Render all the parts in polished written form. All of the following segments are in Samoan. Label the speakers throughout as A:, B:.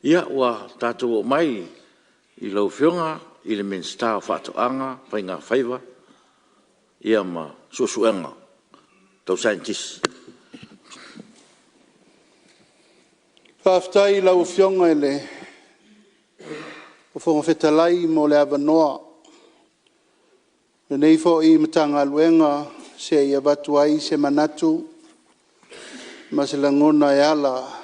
A: Ia ua tatou oo mai i lau Afioga i le Minisita o Faatoaga ma Faiga Faiva ma Suesuega Tau Saienitisi.
B: Faafetai i lau Afioga i le Fofoga Fetalai mo le avanoa o lenei foi Matagaluega se i avatu ai se manatu ma se lagona e ala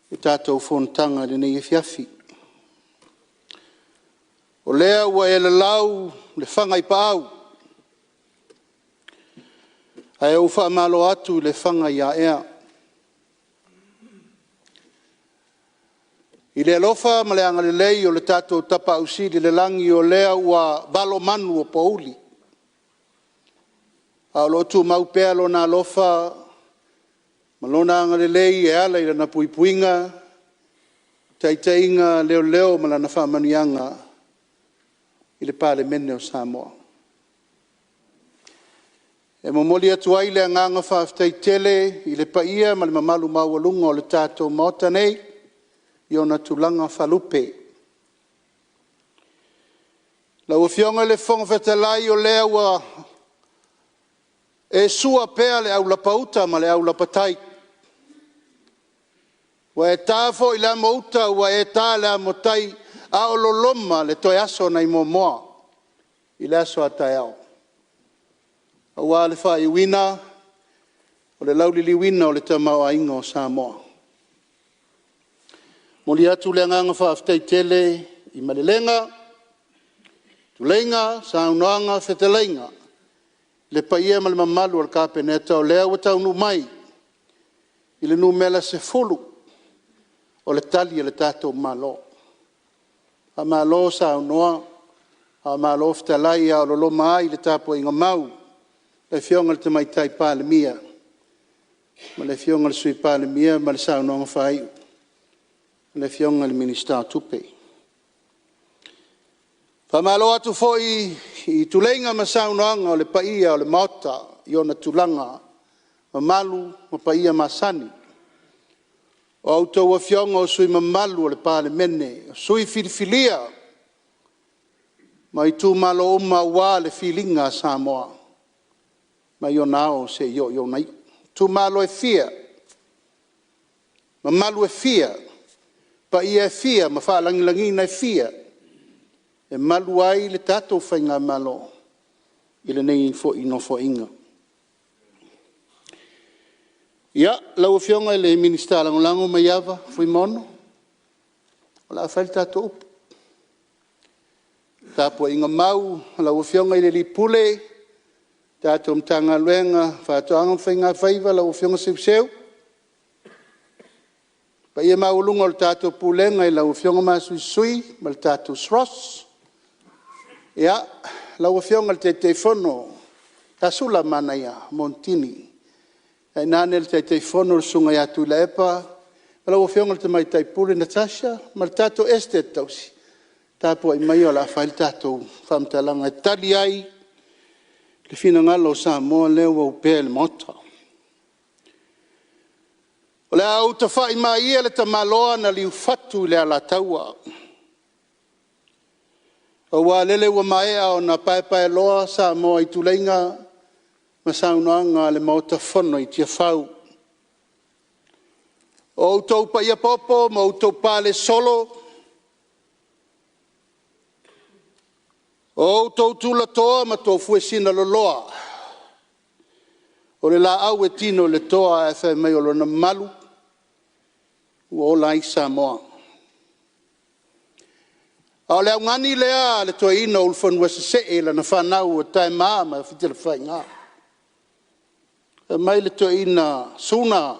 B: i le tatou fonotaga i lenei afiafi. O lea ua e lalau le faga i paau ae ua faamalo atu le faga i aea. I le alofa ma le agalelei o le tatou Tapaau Sili i le lagi o lea ua valo manu o pouli, a o lo o tumau pea Lona alofa ma Lona agalelei e ala i Lana puipuiga, taitaiga, leoleo ma lana faamanuiaga i le Palemene o Samoa. E momoli atu ai le agaga faafetai tele i le paia ma le mamalu maualuga o le tatou Maota nei i ona tulaga faalupe. Lau Afioga i le Fofoga Fetalai o lea ua e sua pea le aulapauta ma le aulapatai, ua e ta foi le amo uta ua e ta le amotai a o loloma le toe aso nai Moamoa i le aso a taeao, aua le faaiuina o le lauliliuina o le tamaoaiga o Samoa. E momoli atu le agaga faafetai tele i malelega, tuleiga, saunoaga, fetalaiga le paia ma le mamalu o le Kapeneta o lea ua taunuu mai i le numera 10 o le Tali a le tatou Malo. Faamalo saunoa, faamalo fetalai a o loloma ai le tapuaiga mau a le Afioga i le Tamaitai Palemia ma le Afioga i le Sui Palemia ma le saunoaga faaiu a le Afioga i le Minisita o Tupe. Faamalo atu foi i tuleiga ma saunoaga o le paia o le Maota i ona tulaga mamalu ma paia masani. O a outou Afioga o sui usufono mamalu o le Palemene, o sui usufono filifilia mai itumalo uma aua le filiga a Samoa mai ona ao seia oo i ona iu, itumalo e fia, mamalu e fia, paia e fia ma faalagilagiga e fia e malu ai le tatou faigamalo i lenei foi Nofoaiga. Ia, lau Afioga i le Minisita Lagolago Maiava Fuimaono, o le a fai le tatou upu. Le tapuaiga mau a lau Afioga i le Ofisa Sili o Pulega o le tatou Matagaluega o Faatoaga ma Faiga Faiva lau Afioga Seuseu, le paia maualuga o le tatou Pulega i lau Afioga Masuisui ma le tatou SROS, lau Afioga i le Taitaifono ia Sulamanaia Monetini, tainane le Taitaifono le Susuga ia Tuilaepa, lau Afioga i le Tamaitai Pule Natasha ma le tatou Esetete Tausi, tapuai maia o le a fai le tatou faamatalaga e tali ai le finagalo o Samoa lea ua opea i le Maota. O le a ou tafai ma ia le tamaloa na liufatu i le Alataua, aua o lele ua maea ona paepaeloa Samoa i tuleiga ma saunoaga a le Maota Fono i Tiafau. O outou paia popo ma outou palesolo, o outou tulatoa ma tou fuesina loloa, o le laau e tino i le toa ae fai mai o lona malu ua ola ai Samoa. A o le augani lea a le toeaina o Ulufanua-sesee i lana fanau o Taema ma Fitelefaiga. Fai mai le toeaina Suna,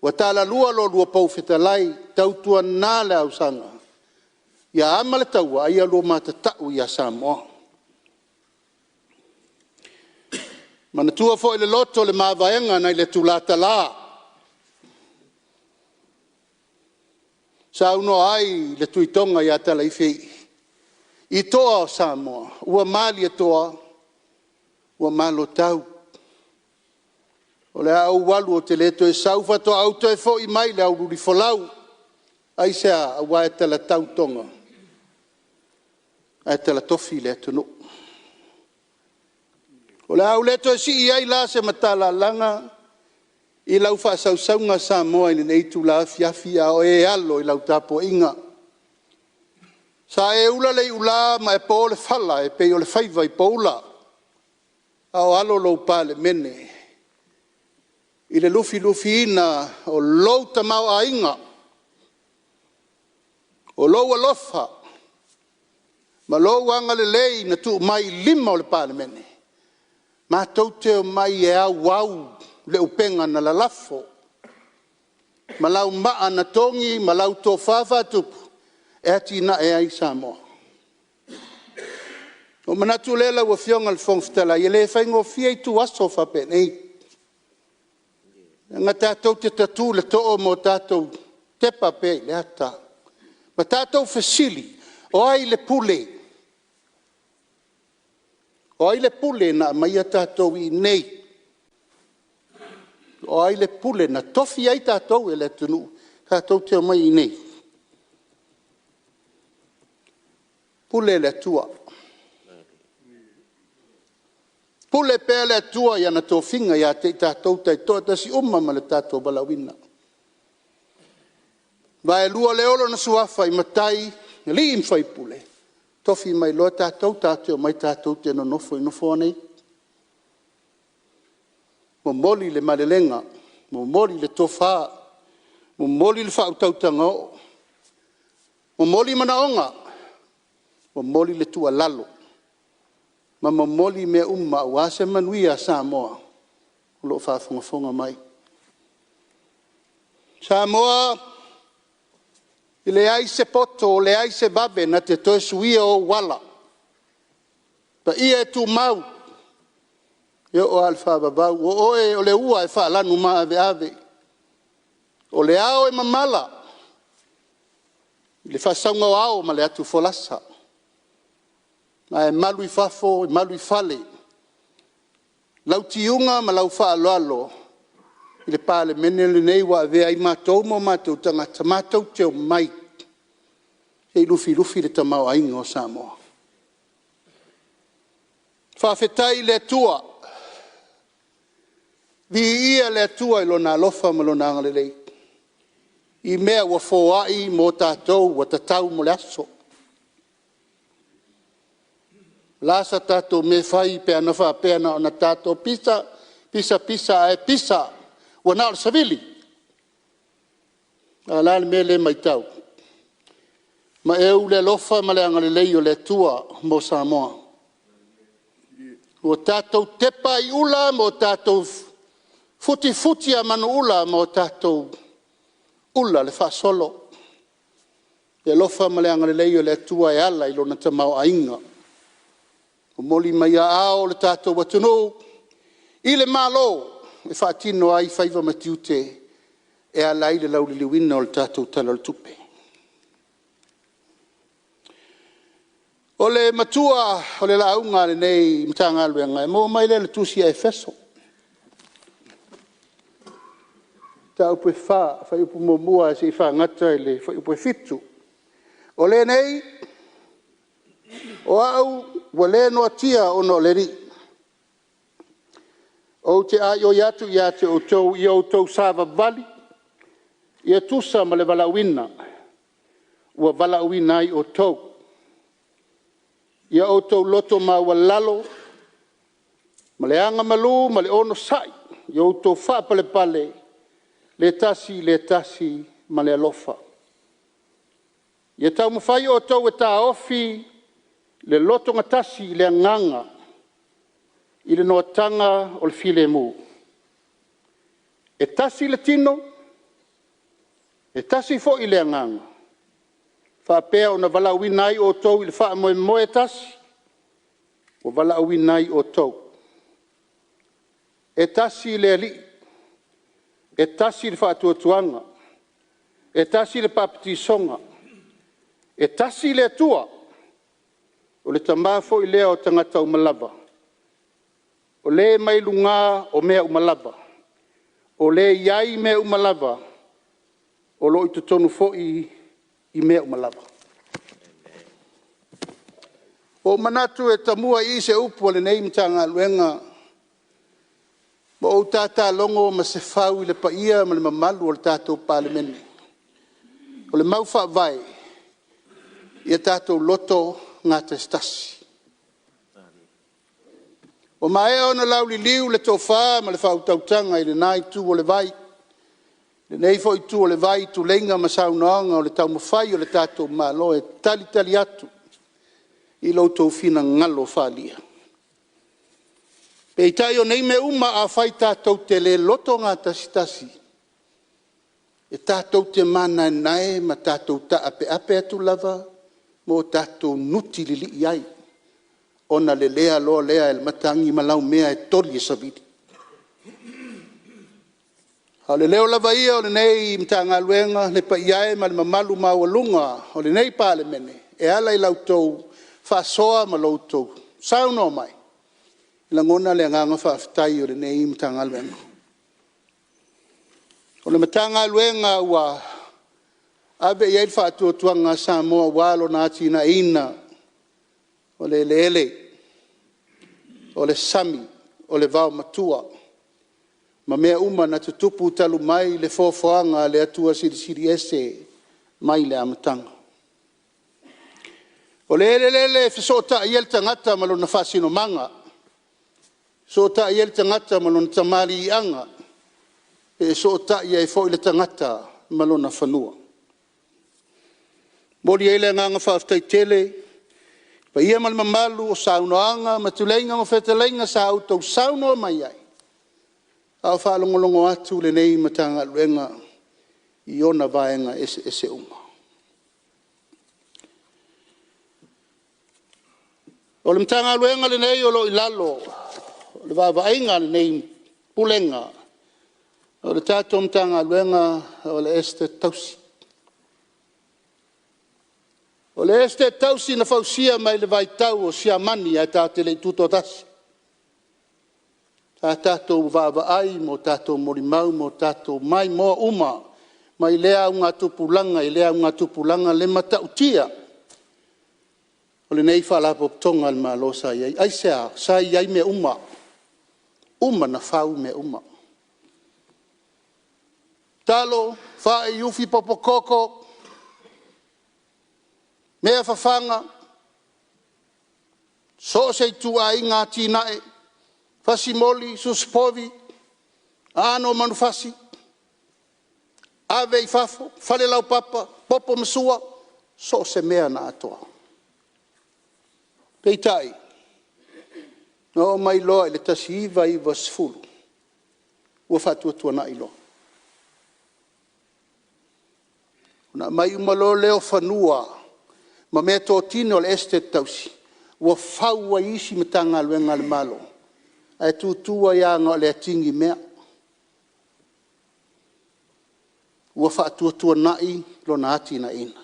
B: ua talalua lua pou fetalai, tautuana le ausaga, ia ama le taua a ia lua matatau ia Samoa. Manatua foi le loto le mavaega nai le Tulatala, saunoa ai le Tuitoga ia Talaife i toa o Samoa, ua malietoa, ua malotau, o le a ou alu ou te le toe sau faatoa ou toe foi mai i le aoauli folau. Aisea? Aua e talatau Toga ae talatofi le atunuu. O le a ou le toe sii ai la se matalalaga i lau faasausauga Samoa i lenei itula afiafi a o e alo i lau tapuaiga. Sa e ula le iula ma e po le fala e pei o le faiva i poula a o alo lou Palemene i le lufilufiina o lou tamaoaiga, o lou alofa ma lou agalelei na tuu mai i lima o le Palemene, matou te omai e auau le upega na lalafo ma lau maa na togi ma lau tofa faatupu e atinae ai Samoa. Ona ou manatu lea lau Afioga i le Fofoga Fetalai, e le faigofie ituaso faapenei, leaga tatou te tatu i le too ma tatou tepa pea i le ata ma tatou fesili, o ai le pule? O ai le pule na aumaia tatou i inei? O ai le pule na tofi ai tatou e le atunuu tatou te omai i inei? E pule le Atua, pule pea le Atua i ana tofiga ia te i tatou taitoatasi uma ma le tatou valaauina. E vaelua lea o Lona Suafa i Matai, Alii ma Faipule, tofi mai loa tatou tatou te omai tatou te nonofo i nofoa nei, momoli le malelega, momoli le tofa, momoli le faautautaga oo, momoli manaoga, momoli le tuualalo ma momoli mea uma aua se manuia o Samoa o lo o faafogafoga mai. Samoa, e leai se poto leai se vave na te toe suia ou ala, o paia e tumau e oo lava i le faavavau. O oe o le ua e faalanumaveave, o le ao e mamala i le faasauga o ao ma le atufolasa, ae malu i fafo malu i fale lau tiuga ma lau faaaloalo i le Palemene lenei ua avea ai matou ma o matou tagata matou te omai se i lufilufi le tamaoaiga o Samoa. Faafetai i le Atua, viia le Atua i Lona alofa ma Lona agalelei i mea ua foai mo tatou ua tatau mo le aso. O le a sa tatou mea e fai pe ana faapea na ona tatou pisa, pisa, pisa ae pisa ua na o le savili. A o le a le mea lea e matau? Maeu le alofa ma le agalelei o le Atua mo Samoa. Ua tatou tepa i ula ma o tatou futifuti a manuula ma o tatou ula le faasolo i le alofa ma le agalelei o le Atua e ala i lona tamaoaiga. Momoli mai aao o le tatou atunuu i le Malo e faatino ai faiva ma tiute e ala ai le lauliliuina o le tatou Tala o le Tupe. O le matua o le lauga a lenei Matagaluega e maua mai lea i le tusi a Efeso, mataupu e 4 fuaiupu 1 seia fagata i le fuaiupu 7. O lenei, o au ua le noatia ona o le Alii, ou te aioi atu ia te outou, ia outou savavali ia tusa ma le valaauina ua valaauina ai outou. Ia outou loto maualalo ma le agamalu ma le onosai, ia outou faapalepale le tasi i le tasi ma le alofa. Ia taumafai outou e taofi le lotogatasi i le agaga i le noataga o le filemu. E tasi le tino, e tasi foi le agaga, e faapea ona valaauina ai outou i le faamoemoe e tasi ua valaauina ai outou. E tasi le Alii, e tasi le faatuatuaga, e tasi le papatisoga, e tasi le Atua, o le Tama foi lea o tagata uma lava, o Le mai luga o mea uma lava, o Le e i ai mea uma lava, o lo o i totonu foi i mea uma lava. Ua ou manatu e tamua i i se upu a lenei Matagaluega ma ou tatalogo Masefau i le paia ma le mamalu o le tatou Palemene. O le mau faavae, ia tatou loto gatasitasi. Ua maea ona lauliliu le tofa ma le faautautaga i lena itu o le vai, lenei foi itu o le vai i tuleiga ma saunoaga o le taumafai o le tatou Malo e talitali atu i lo outou finagalo faaalia. Peitai o nei mea uma afai tatou te le loto gatasitasi, e tatou te mananae ma tatou taapeape atu lava ma o tatou nutililii ai, ona lelea loa lea e le matagi ma laumea e toli e savili. A o le leo lava ia o lenei Matagaluega le paia e ma le mamalu maualuga o lenei Palemene e ala i la outou faasoa ma lo outou saunoa mai, e lagona le agaga faafetai o lenei Matagaluega. O le Matagaluega ua ave i ai le faatuatuaga a Samoa aua lona atinaeina o le eleele, o le sami, o le vaomatua ma mea uma na tutupu talu mai le foafoaga a le Atua Silisili Ese mai le amataga. O le eleele e fesootai ai le tagata ma lona faasinomaga, fesootai ai le tagata ma lona tamaliiaga, e fesootai ai foi le tagata ma lona fanua. E momoli ai le agaga faafetai tele i le paia ma le mamalu o saunoaga ma tuleiga ma fetalaiga sa outou saunoa mai ai, a o faalogologo atu lenei Matagaluega i ona vaega eseese uma. O le Matagaluega lenei o lo o i lalo o le vaavaaiga a lenei Pulega, o le tatou Matagaluega o le Esetete Tausi. O le Esetete Tausi na fausia mai le vaitau o Siamani ae tatou te le i tutoatasi. Sa tatou vaavaai ma tatou molimau ma tatou maimoa uma mai lea augatupulaga i lea augatupulaga le matautia o lenei Faalapotopotoga a le Malo sa i ai. Aisea? Sa i ai mea uma, uma ona fau mea uma. Talo, fai, ufi, popo koko, mea fafaga, so o se ituaiga atinae, fasi moli, susu povi, aano o manufasi, ave i fafo, fale laupapa, popo ma sua, so o se mea na atoa. Peitai, na oo mai loa i le 1990 ua faatuatuanai loa. Ona aumai uma loa lea o fanua ma meatotino a le Esetete Tausi ua fau ai isi Matagaluega a le Malo, ae tutu ai lava na o le atigi mea. Ua faatuatuanai lona atinaeina.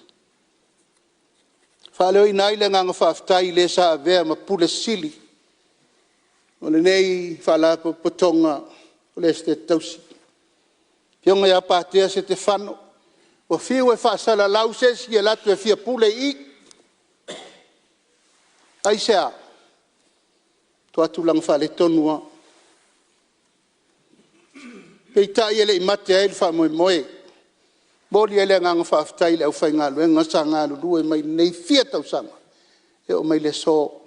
B: E faaleoina ai le agaga faafetai i le sa avea ma Pule Sili o lenei Faalapotopotoga o le Esetete Tausi, le Afioga ia Patea Setefano, ua fiu e faasalalau se isi e alu atu e fia pule i i. Aisea? Matua tulaga faaletonu lava. Peitai e le i mate ai le faamoemoe. E momoli ai le agaga faafetai i le aufaigaluega sa galulue mai i lenei fia tausaga e oo mai i le aso,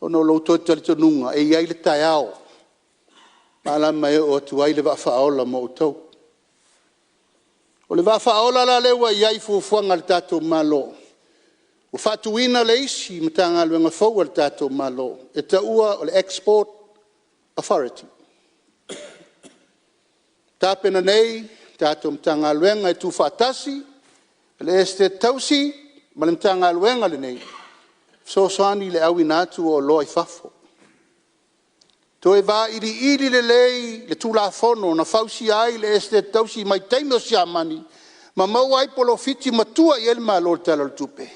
B: ona o lo outou talitonuga e i ai le taeao e malama e oo atu ai le vaa faaola mo outou. O le vaa faaola la lea ua i ai fuafuaga a le tatou Malo, ua faatuina le isi Matagaluega fou a le tatou Malo e taua o le Export Authority. E tapena nei le tatou Matagaluega e tuufaatasi le Esetete Tausi ma le Matagaluega lenei e fesoasoani i le auina atu o oloa i fafo. Toe vailiili lelei le Tulafono na fausia ai le Esetete Tausi mai taimi o Siamani ma maua ai polofiti ma tua i ai le Malo i le Tala o le Tupe,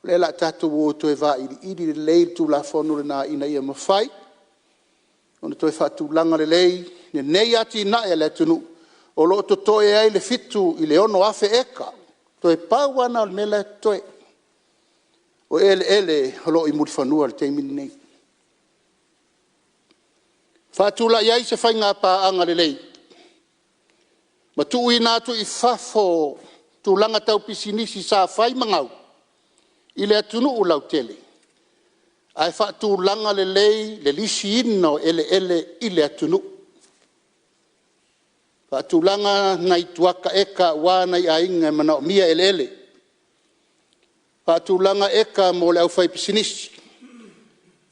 B: o lea o le a tatou o e toe vailiili lelei le Tulafono lena ina ia mafai ona toe faatulaga lelei lenei atinae a le atunuu o lo o totoe ai le 7 i le 6 afe eka. Toe pau lava lena o le mea la e totoe, o eleele o lo o i Mulifanua i le taimi lenei. Faatulai ai se faiga paaga lelei ma tuuina atu i fafo tulaga tau pisinisi sa fai ma gau i le atunuu lautele ae faatulaga lelei le lisiina o eleele i le atunuu. Faatulaga nai kuata eka aua nai aiga e manaomia eleele. Faatulaga eka mo le aufaipisinisi,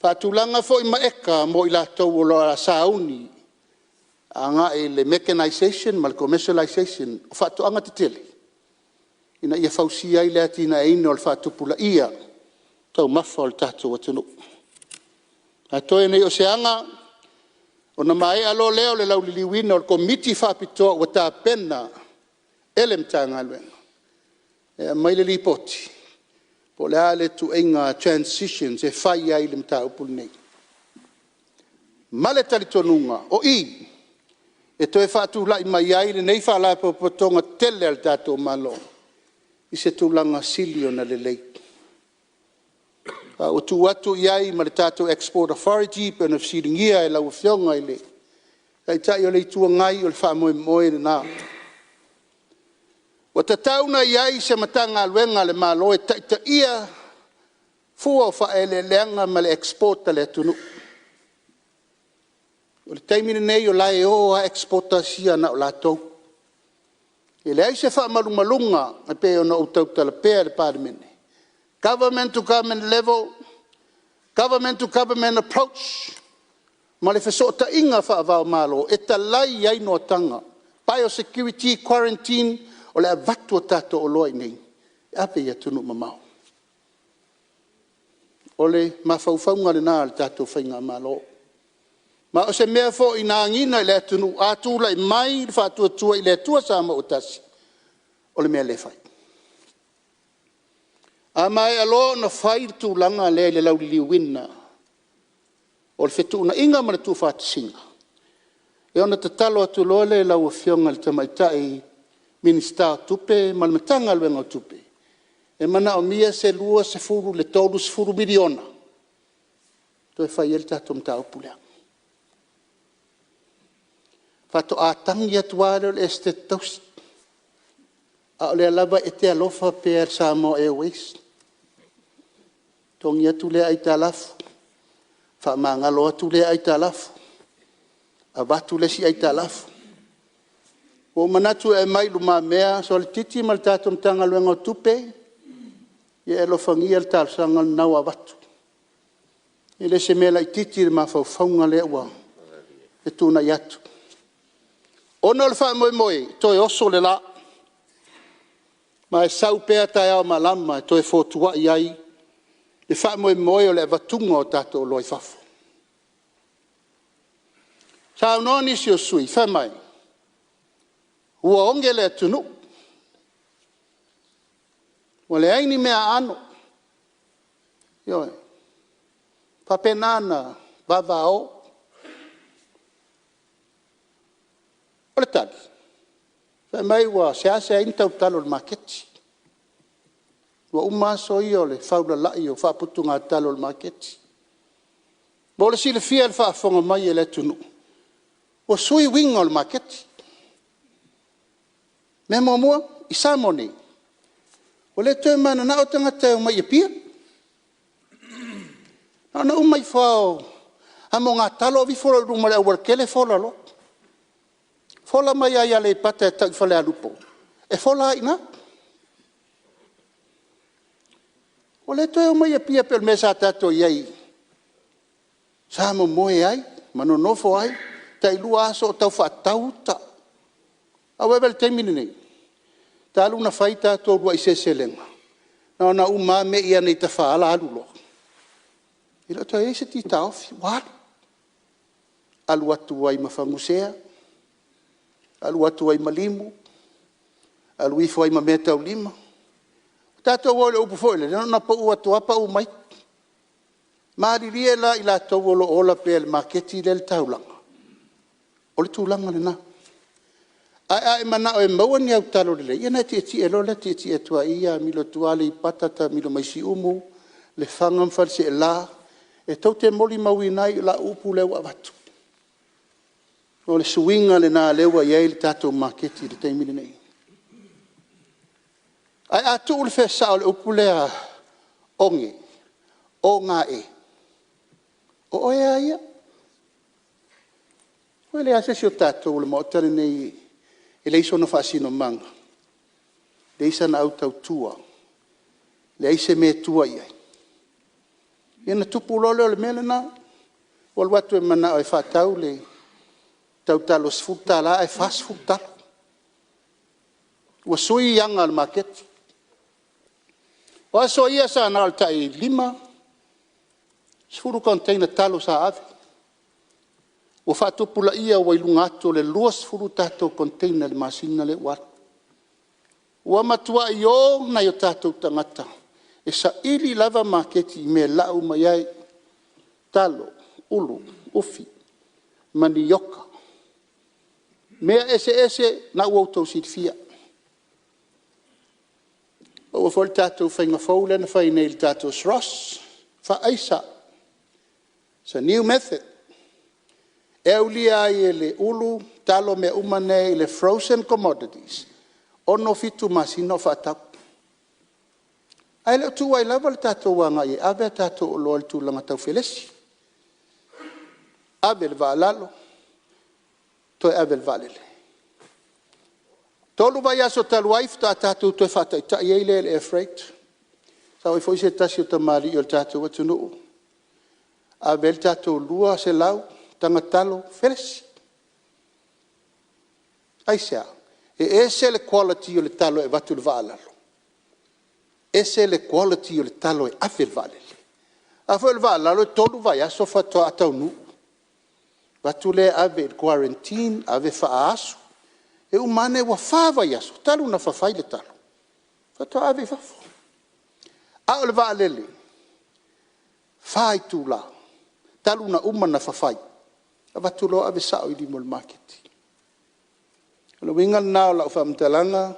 B: faatulaga foi ma eka mo i latou o le a sauni agai i le mechanization ma le commercialization o faatoaga tetele ina ia fausia ai le atinaeina o le faatupulaia o taumafa o le tatou atunuu. Ae toe nei o se aga ona maea loa lea o le lauliliuina o le Komiti Faapitoa ua tapena e le Matagaluega e aumai le lipoti po o le a le ituaiga transitions e fai ai i le mataupu lenei. Ma le talitonuga o i e toe faatulai mai ai lenei Faalapotopotoga tele a le tatou Malo i se tulaga sili ona lelei. A ua tuu atu i ai ma le tatou Export Authority pei ona fesiligia e lau Afioga i le Taitai o le Itu Agai, o le faamoemoe lena. Ua tatau ona i ai se Matagaluega a le Malo e taitaia fua o faaeleeleaga ma le export a le atunuu. O le taimi lenei o la e o lava exporters ia na o latou. E leai se faamalumaluga e pei ona ou tautala pea i le Palemene, government to government level, government to government approach ma le fesootaiga faava o Malo e talai ai noataga, biosecurity, quarantine, o le avatu o tatou oloa i inei e ave i atunuu mamao. O le mafaufauga lena o le tatou faigamalo. Ma o se mea foi na agiga i le atunuu, a tulai mai le Faatuatua i le Atua Samoa ua Tasi, o le mea lea e fai. A maea loa ona fai le tulaga lea i le lauliliuina o le fetuunaiga ma le tuufaatasiga, ia ona tatalo atu loa lea i lau Afioga i le Tamaitai Minisita o Tupe ma le Matagaluega o Tupe, e manaomia se $20 i le $30 miliona e toe fai ai le tatou mataupu lea. Faatoa tagi atu lava lea o le Esetete Tausi, a o lea lava e te alofa pea i le Samoa Airways, totogi atu lea aitalafu, faamagalo atu lea aitalafu, avatu le isi aitalafu. Ua ou manatu e aumai i lumamea solititi ma le tatou Matagaluega o Tupe, ia e alofagia le talosaga lena ua avatu. E le o se mea laitiiti le mafaufauga lea ua fetuunai atu. Ona o le faamoemoe, e toe oso le la, ma e sau pea taeao malama e toe fotuai ai le faamoemoe o le avatuga o tatou oloa i fafo. Saunoa nisi o sui usufono fai mai ua oge le atunuu, ua leai ni meaaano, ioe, e faapena ona vavao. O le tali, fai mai ua seasea ai ona tautalo i le maketi, ua uma aso ia o le faulalai o faaputugatalo i le maketi. Mo le silafia e le faafofoga mai a le atunuu, ua sui uiga o le maketi. O le mea muamua i Samoa nei, ua le toe mananao tagata e omai i Apia. Na ona uma ifo lava o amogatalo aveifo loa i luma o le aualatele fola loa. Fola mai lava i Aleipata e tau i Falealupo, e fola lava i ina. Ua le toe omai i Apia pei o le mea sa tatou i ai sa momoe ai ma nonofo ai, tailua aso o tau faatau uta. Ae vaai i le taimi lenei, talu ona fai tatou uluai seleselega, na ona uma lava mei ane i tafaala alu loa. E le o toe i ai se ti taofi, ua alu. Alu atu ai ma fagusea, alu atu ai ma limu, alu ifo ai ma meataulima. Ua tatou o i le upu foi lele, na ona pau atu lava pau mai. Malilie la i latou o lo o ola pea i le maketi lea e i le taulaga, o le tulaga lena. Ae a e manao e maua ni au talo lelei, ia ona e tietie loa lea tietie atu lava i i, amilo atu i Aleipata, taamilo mai Siumu, Lefaga ma Faleaseela, e tou te molimauina ai lau upu lea ua avatu. O le suiga lena o lea ua i ai le tatou maketi i le taimi lenei. Ae a tuu le feesa o le upu lea oge, o-g-e, o oe lava ia. E leai lava se isi o tatou o le Maota lenei e leai sona faasinomaga, leai sana autautua, leai se mea e tua i ai. Ia ona tupu loa lea o le mea lena, ua alu atu e faatau le tautalo e $10 ae 40 talo. Ua sui aga a le maketi. O aso ia sa na o le tai 5, 10 container talo sa ave, ua faatupulaia ua i luga atu o le 20 tatou container i le masina lea ua alu. Ua matuai o nai o tatou tagata e saili lava maketi i mea e lau mai ai talo, ulu, ufi, manioka, mea eseese o lena ua outou silafia. Ua maua foi le tatou faiga fou lea na fai nei i le tatou SROS faa-aisa, its a new method. E aulia ai e le ulu, talo ma mea uma nei le frozen commodities, 6, 7 masina o faatau. Ae le o tuua ai lava le tatou agai e ave a tatou oloa i le tulaga tau felesi. Ave i le vaa a lalo, toe ave i le vaalele. 3 vaiaso talu ai faatoa tatou toe faataitai ai lea i le air freight, sau ai foi se tasi o tamalii o le tatou atunuu ave ai le tatou 200 taga talo felesi. Aisea? E ese le quality o le talo e avatu i le vaa a lalo, ese le quality o le talo e ave i le vaalele. A foi o le vaa a lalo e 3 vaiaso faatoa taunuu, avatu lea ave i le guarantine, ave faaasu, e uma ane ua 4 vaiaso talu ona fafai le talo faatoa ave i fafo. A o le vaalele, e 4 itula talu ona uma ona fafai, avatu loa ave sao i lima o le maketi. O le uiga lena o lau faamatalaga, le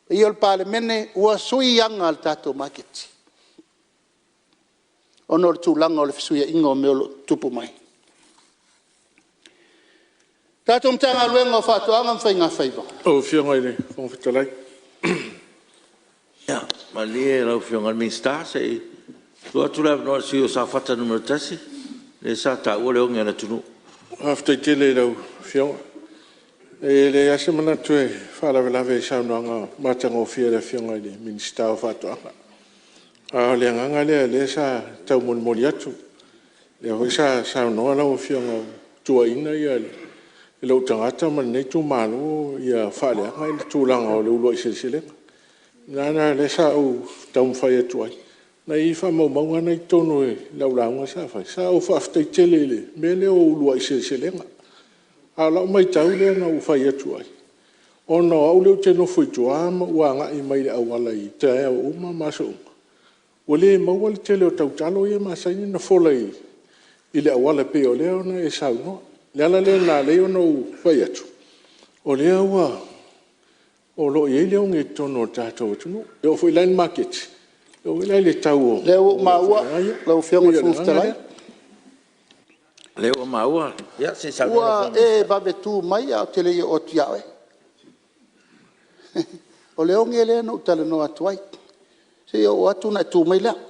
B: paia e o le Palemene, ua sui aga a le tatou maketi ona o le tulaga o le fesuiaiga o mea o lo o tutupu mai. Le tatou Matagaluega o Faatoaga ma Faiga Faiva. Lau Afioga i le Fofoga Fetalai… Ia malie lau Afioga i le Minisita se i tuu atu le avanoa i le sui usufono mo Safata 1 lea sa taua le oge a le atunuu. Faafetai tele i lau Afioga. E leai lava se manatu e faalavelave i le saunoaga matagofie a le Afioga i le Minisita o Faatoaga. A o le agaga lea o lea sa taumolimoli atu, lea foi sa saunoa lau Afioga ua tuuaiina lou tagata ma lenei itumalo ia faaleaga le tulaga o le uluai seleselega. O le ala lena lea sa ou taumafai atu ai, o la e i ai faamaumauga na e i totonu o lau lauga sa fai, sa ou faafetai tele i le mea lea o uluai seleselega. A o lau maitau lea na ou fai atu ai, ona o au lea ou te nofo i tua ma ou agai mai i le auala i taeao uma ma aso uma, ua le maua le tele o tau talo ia e masani ona fola i le auala e pei o lea na e saunoa. O le ala lea na ala ai ona ou fai atu, o lea ua o lo o i ai le oge i totonu o le tatou atunuu. E oo foi la i le maketi, e oo foi la i le tau o… O lea ua ou maua lau Afioga i le Fofoga Fetalai. O lea ua maua, ia se i saunoa lau Afioga i le Minisita. Ua e vave tu mai ae ou te le i oo atu ia oe. O le oge lea na ou talanoa atu ai, se i ou oo atu ona e tu mai lea. O le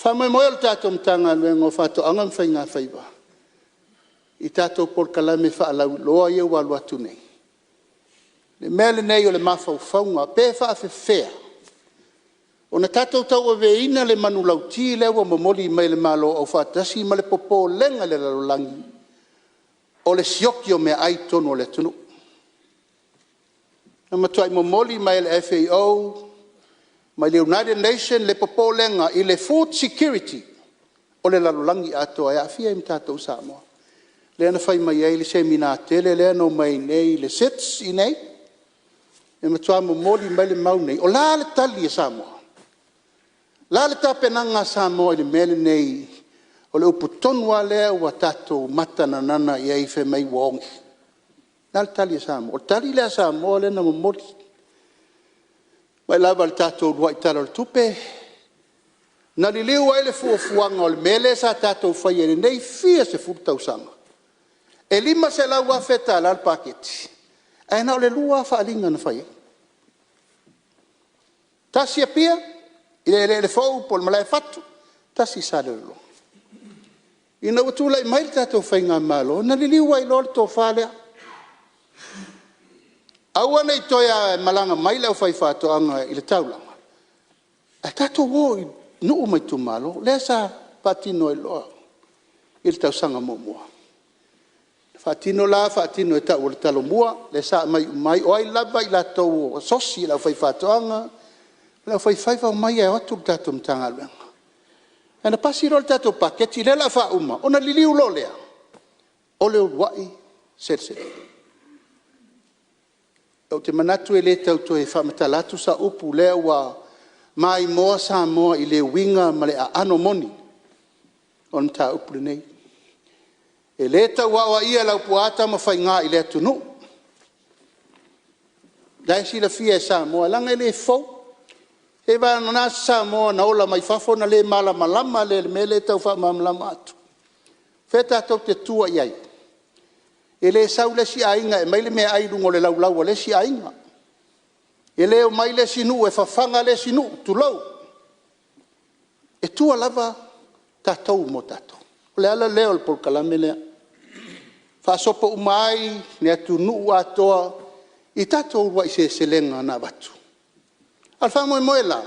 B: faamoemoe o le tatou Matagaluega o Faatoaga ma Faiga Faiva i tatou polokalame faalauiloa ia ua alu atu nei, o le mea lenei o le mafaufauga, pe faafefea ona tatou tauaveina le manulauti lea ua momoli mai e le Malo Aufaatasi ma le popolega i le lalolagi, o le sioki o meaai i totonu o le atunuu. Na matuai momoli mai e le FAO ma le United Nation le popolega i le food security o le lalolagi atoa e aafia ai ma tatou o Samoa. Lea na fai mai ai le Semina tele lea na omai ai nei le SIDS i inei, e matua momoli mai le mau lenei. O le a le tali a Samoa? O le a le tapenaga a Samoa i le mea lenei O le upu tonu lava lea ua tatou matananana i ai fai mai ua oge. O le a le tali a Samoa? O le tali lea a Samoa lea na momoli mai lava i le tatou uluai Tala o le Tupe, na liliu ai le fuafuaga o le mea lea sa tatou faia i lenei fia sefulu tausaga, e $500,000 le paketi, ae na o le lua lava faaaliga na fai ai. Tasi Apia i le eleele fou po o le Malaefatu, tasi i Salelologa. Ina ua tulai mai le tatou faigamalo, na liliu ai loa le tofa lea, aua ne i toe malaga mai le aufaifaatoaga i le taulaga, ae tatou o i nuu ma itumalo, lea sa faatino ai loa i le tausaga muamua. Faatino la faatino e tau o le Talomua, lea sa aumai uma ai. O ai lava i latou o asosi a le aufaifaatoaga ma le aufaifaiva, omai e o atu le tatou Matagaluega. Ia ona pasi lea o le tatou paketi lea o le a faauma, ona liliu loa lea, o le uluai seleselega. Ou te manatu e le tau toe faamatala atu sau upu, o lea ua maimoa Samoa i le uiga ma le aano moni o le mataupu lenei. E le tau aoaia e Laupua Tamafaiga i le atunuu. O la e silafia e Samoa, leaga e le fou. Seiavagana se Samoa na ola mai fafo ona le malamalama lea i le mea lea e tau faamalamalama atu. O fea tatou te tua i ai? E le sau le isi aiga e aumai le meaai i luga o le laulau a le isi aiga. E le omai le isi nuu e fafaga le isi nuu, tulou. E tua lava tatou mo tatou. O le ala lea o le polokalame lea, faasopo uma ai le atunuu atoa i tatou uluai seleselega na avatu. A o le faamoemoe la,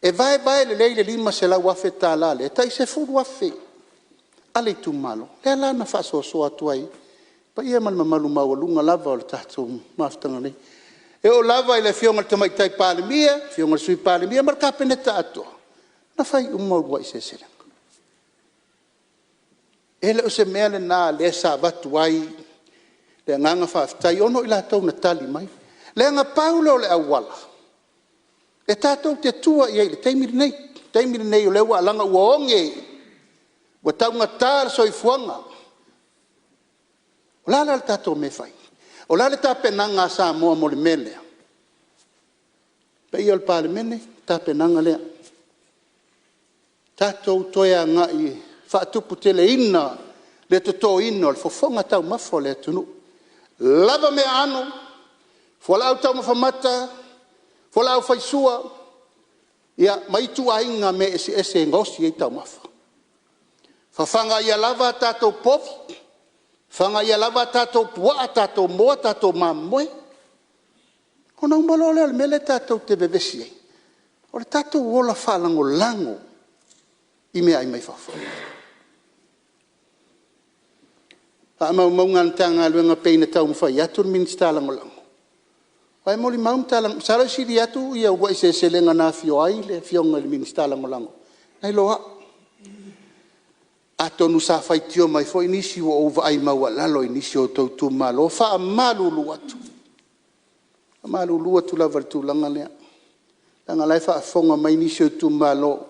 B: e vaevae lelei le $500,000 lea, e tai $10,000 a le itumalo, lea la na faasoasoa atu ai i le paia ma le mamalu maualuga lava o le tatou mafutaga nei. E oo lava i le Afioga i le Tamaitai Palemia, afioga i le Sui Palemia ma le Kapeneta atoa, na fai uma uluai seleselega. E le o se mea lena o lea sa avatu ai le agaga faafetai, ona o i latou na tali mai. Leaga pau lea o le auala e tatou te tua i ai i le taimi lenei, le taimi lenei o lea ua alaga ua oge, ua taugata le soifuaga. O le a la le tatou mea e fai? O le a le tapenaga a Samoa mo le mea lea? Le paia e o le Palemene, o le tapenaga lea, tatou toe agai e faatuputeleina le totoina o le fofoga taumafa o le atunuu, lava meaano, fualaau taumafa mata, fualaau faisua ma ituaiga mea eseese e gaosi ai taumafa. Fafaga ia lava a tatou povi, fafaga ia lava a tatou puaa, tatou moa, tatou mamoe, ona uma loa lea o le mea lea tatou te vevesi ai, o le tatou ola faalagolago i meaai mai fafo. O faamaumauga a le Matagaluega pei ona taumafai atu le Minisita Lagolago, aua e molimau masalo e sili atu uluai seleselega na afio ai le Afioga i le Minisita Lagolago nai lo au. Atonu sa faitio mai foi nisi ua ou vaai maualalo i nisi o outou itumalo. E faamalulu atu, faamalulu atu lava i le tulaga lea, leaga o la e faafofoga mai nisi o itumalo.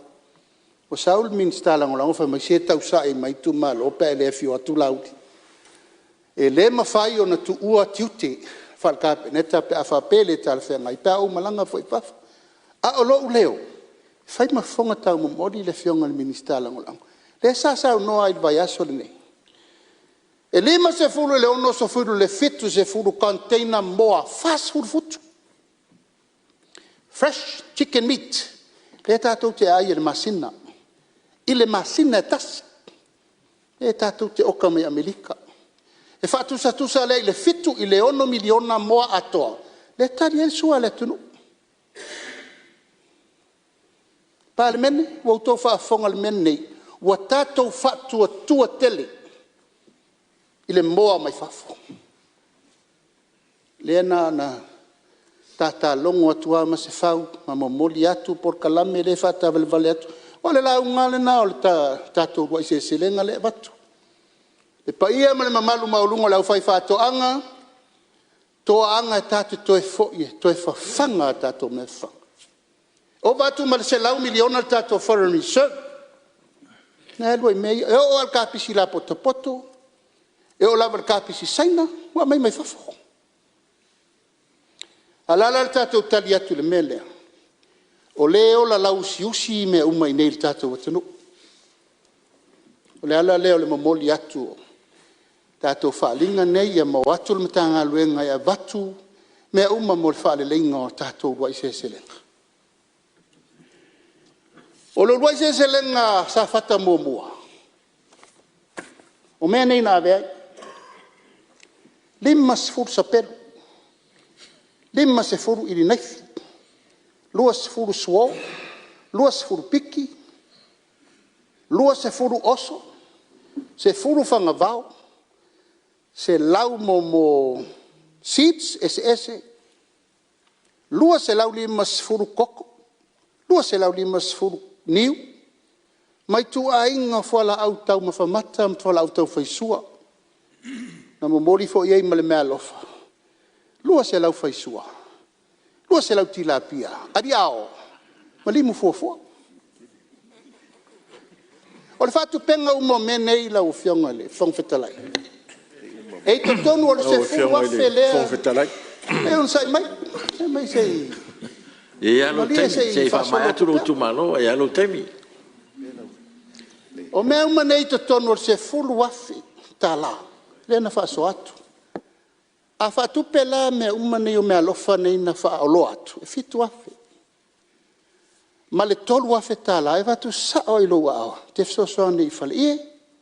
B: Ua sau le Minisita Lagolago fai mai, se tausa'i mai itumalo pe a e le afio atu Laauli. E le mafai ona tuua tiute faale-Kapeneta pe a faapea e le talafeagai pe a ou malaga foi i fafo. A o lou leo, e fai ma fofoga taumomoli le Afioga i le Minisita Lagolago, lea sa saunoa ai i le vaiaso lenei, e 50 i le 60 i le 70 container moa 40 futu, fresh chicken meat lea tatou te aai i le masina, i le masina e tasi, lea tatou te oka mai Amerika. E faatusatusa lea i le $7 i le $6 miliona moa atoa lea e tali ai le sua a le atunuu. Palemene, ua outou faafofoga i le mea lenei, ua tatou faatuatua tele i le moa mai fafo. Lea na ona tata logo atu lava Masefau ma momoli atu polokalame lea e faataavalevale atu. Aua o le lauga lava lena o le tatou uluai seleselega lea e avatu. Le paia ma le mamalu maualuga o le aufaifaatoaga, toaaga tatou te toe foi e toe fafaga a tatou mea fafaga. Ova atu ma le $100 miliona le tatou foreign reserve. Na e alu ai i mea ia. E oo lava i le kapisi lapotopoto, e oo lava i le kapisi Saina, ua aumai mai fafo. A o le a la le tatou tali atu i le mea lea? O lea e ola lauusiusi mea uma iinei i le tatou atunuu. O le ala lea o le momoli atu o tatou faaaliga nei, ia ma o atu le Matagaluega e avatu mea uma mo le faaleleiga o tatou uluai seleselega. O le uluai seleselega a Safata 1, o mea nei na ave ai, 50 sapelu, 50 ili naifi, 20 suo, 20 piki, 20 oso, 10 fagavao, 100 mo seeds eseese, 250 koko, 250 niu, ma ituaiga fualaau taumafa mata ma fualaau taufaisua. Na momoli foi i ai ma le meaalofa, 200 faisua, 200 tilapia, aliao ma limu fuafua. O le faatupega uma o mea nei lau Afioga i le Fofoga Fetalai, e i totonu o le $10,000 lea.
C: Lau Afioga i le Fofoga Fetalai...
B: Se i onosai mai, se i...
A: E i ai lava lou
B: malie
A: taimi,
B: se
A: se
B: i
A: i
B: faasolo
A: faamaea
B: atu
A: atu lou
B: pea.
A: itumalo, e i ai lava lou taimi.
B: O mea uma nei i totonu o le $10,000 lea na faasoa atu. A faatupe la mea uma nei o meaalofa nei na faaoloa atu, e $7,000 ma le $3,000 e avatu sao lava i lou aao e te fesoasoani i faleie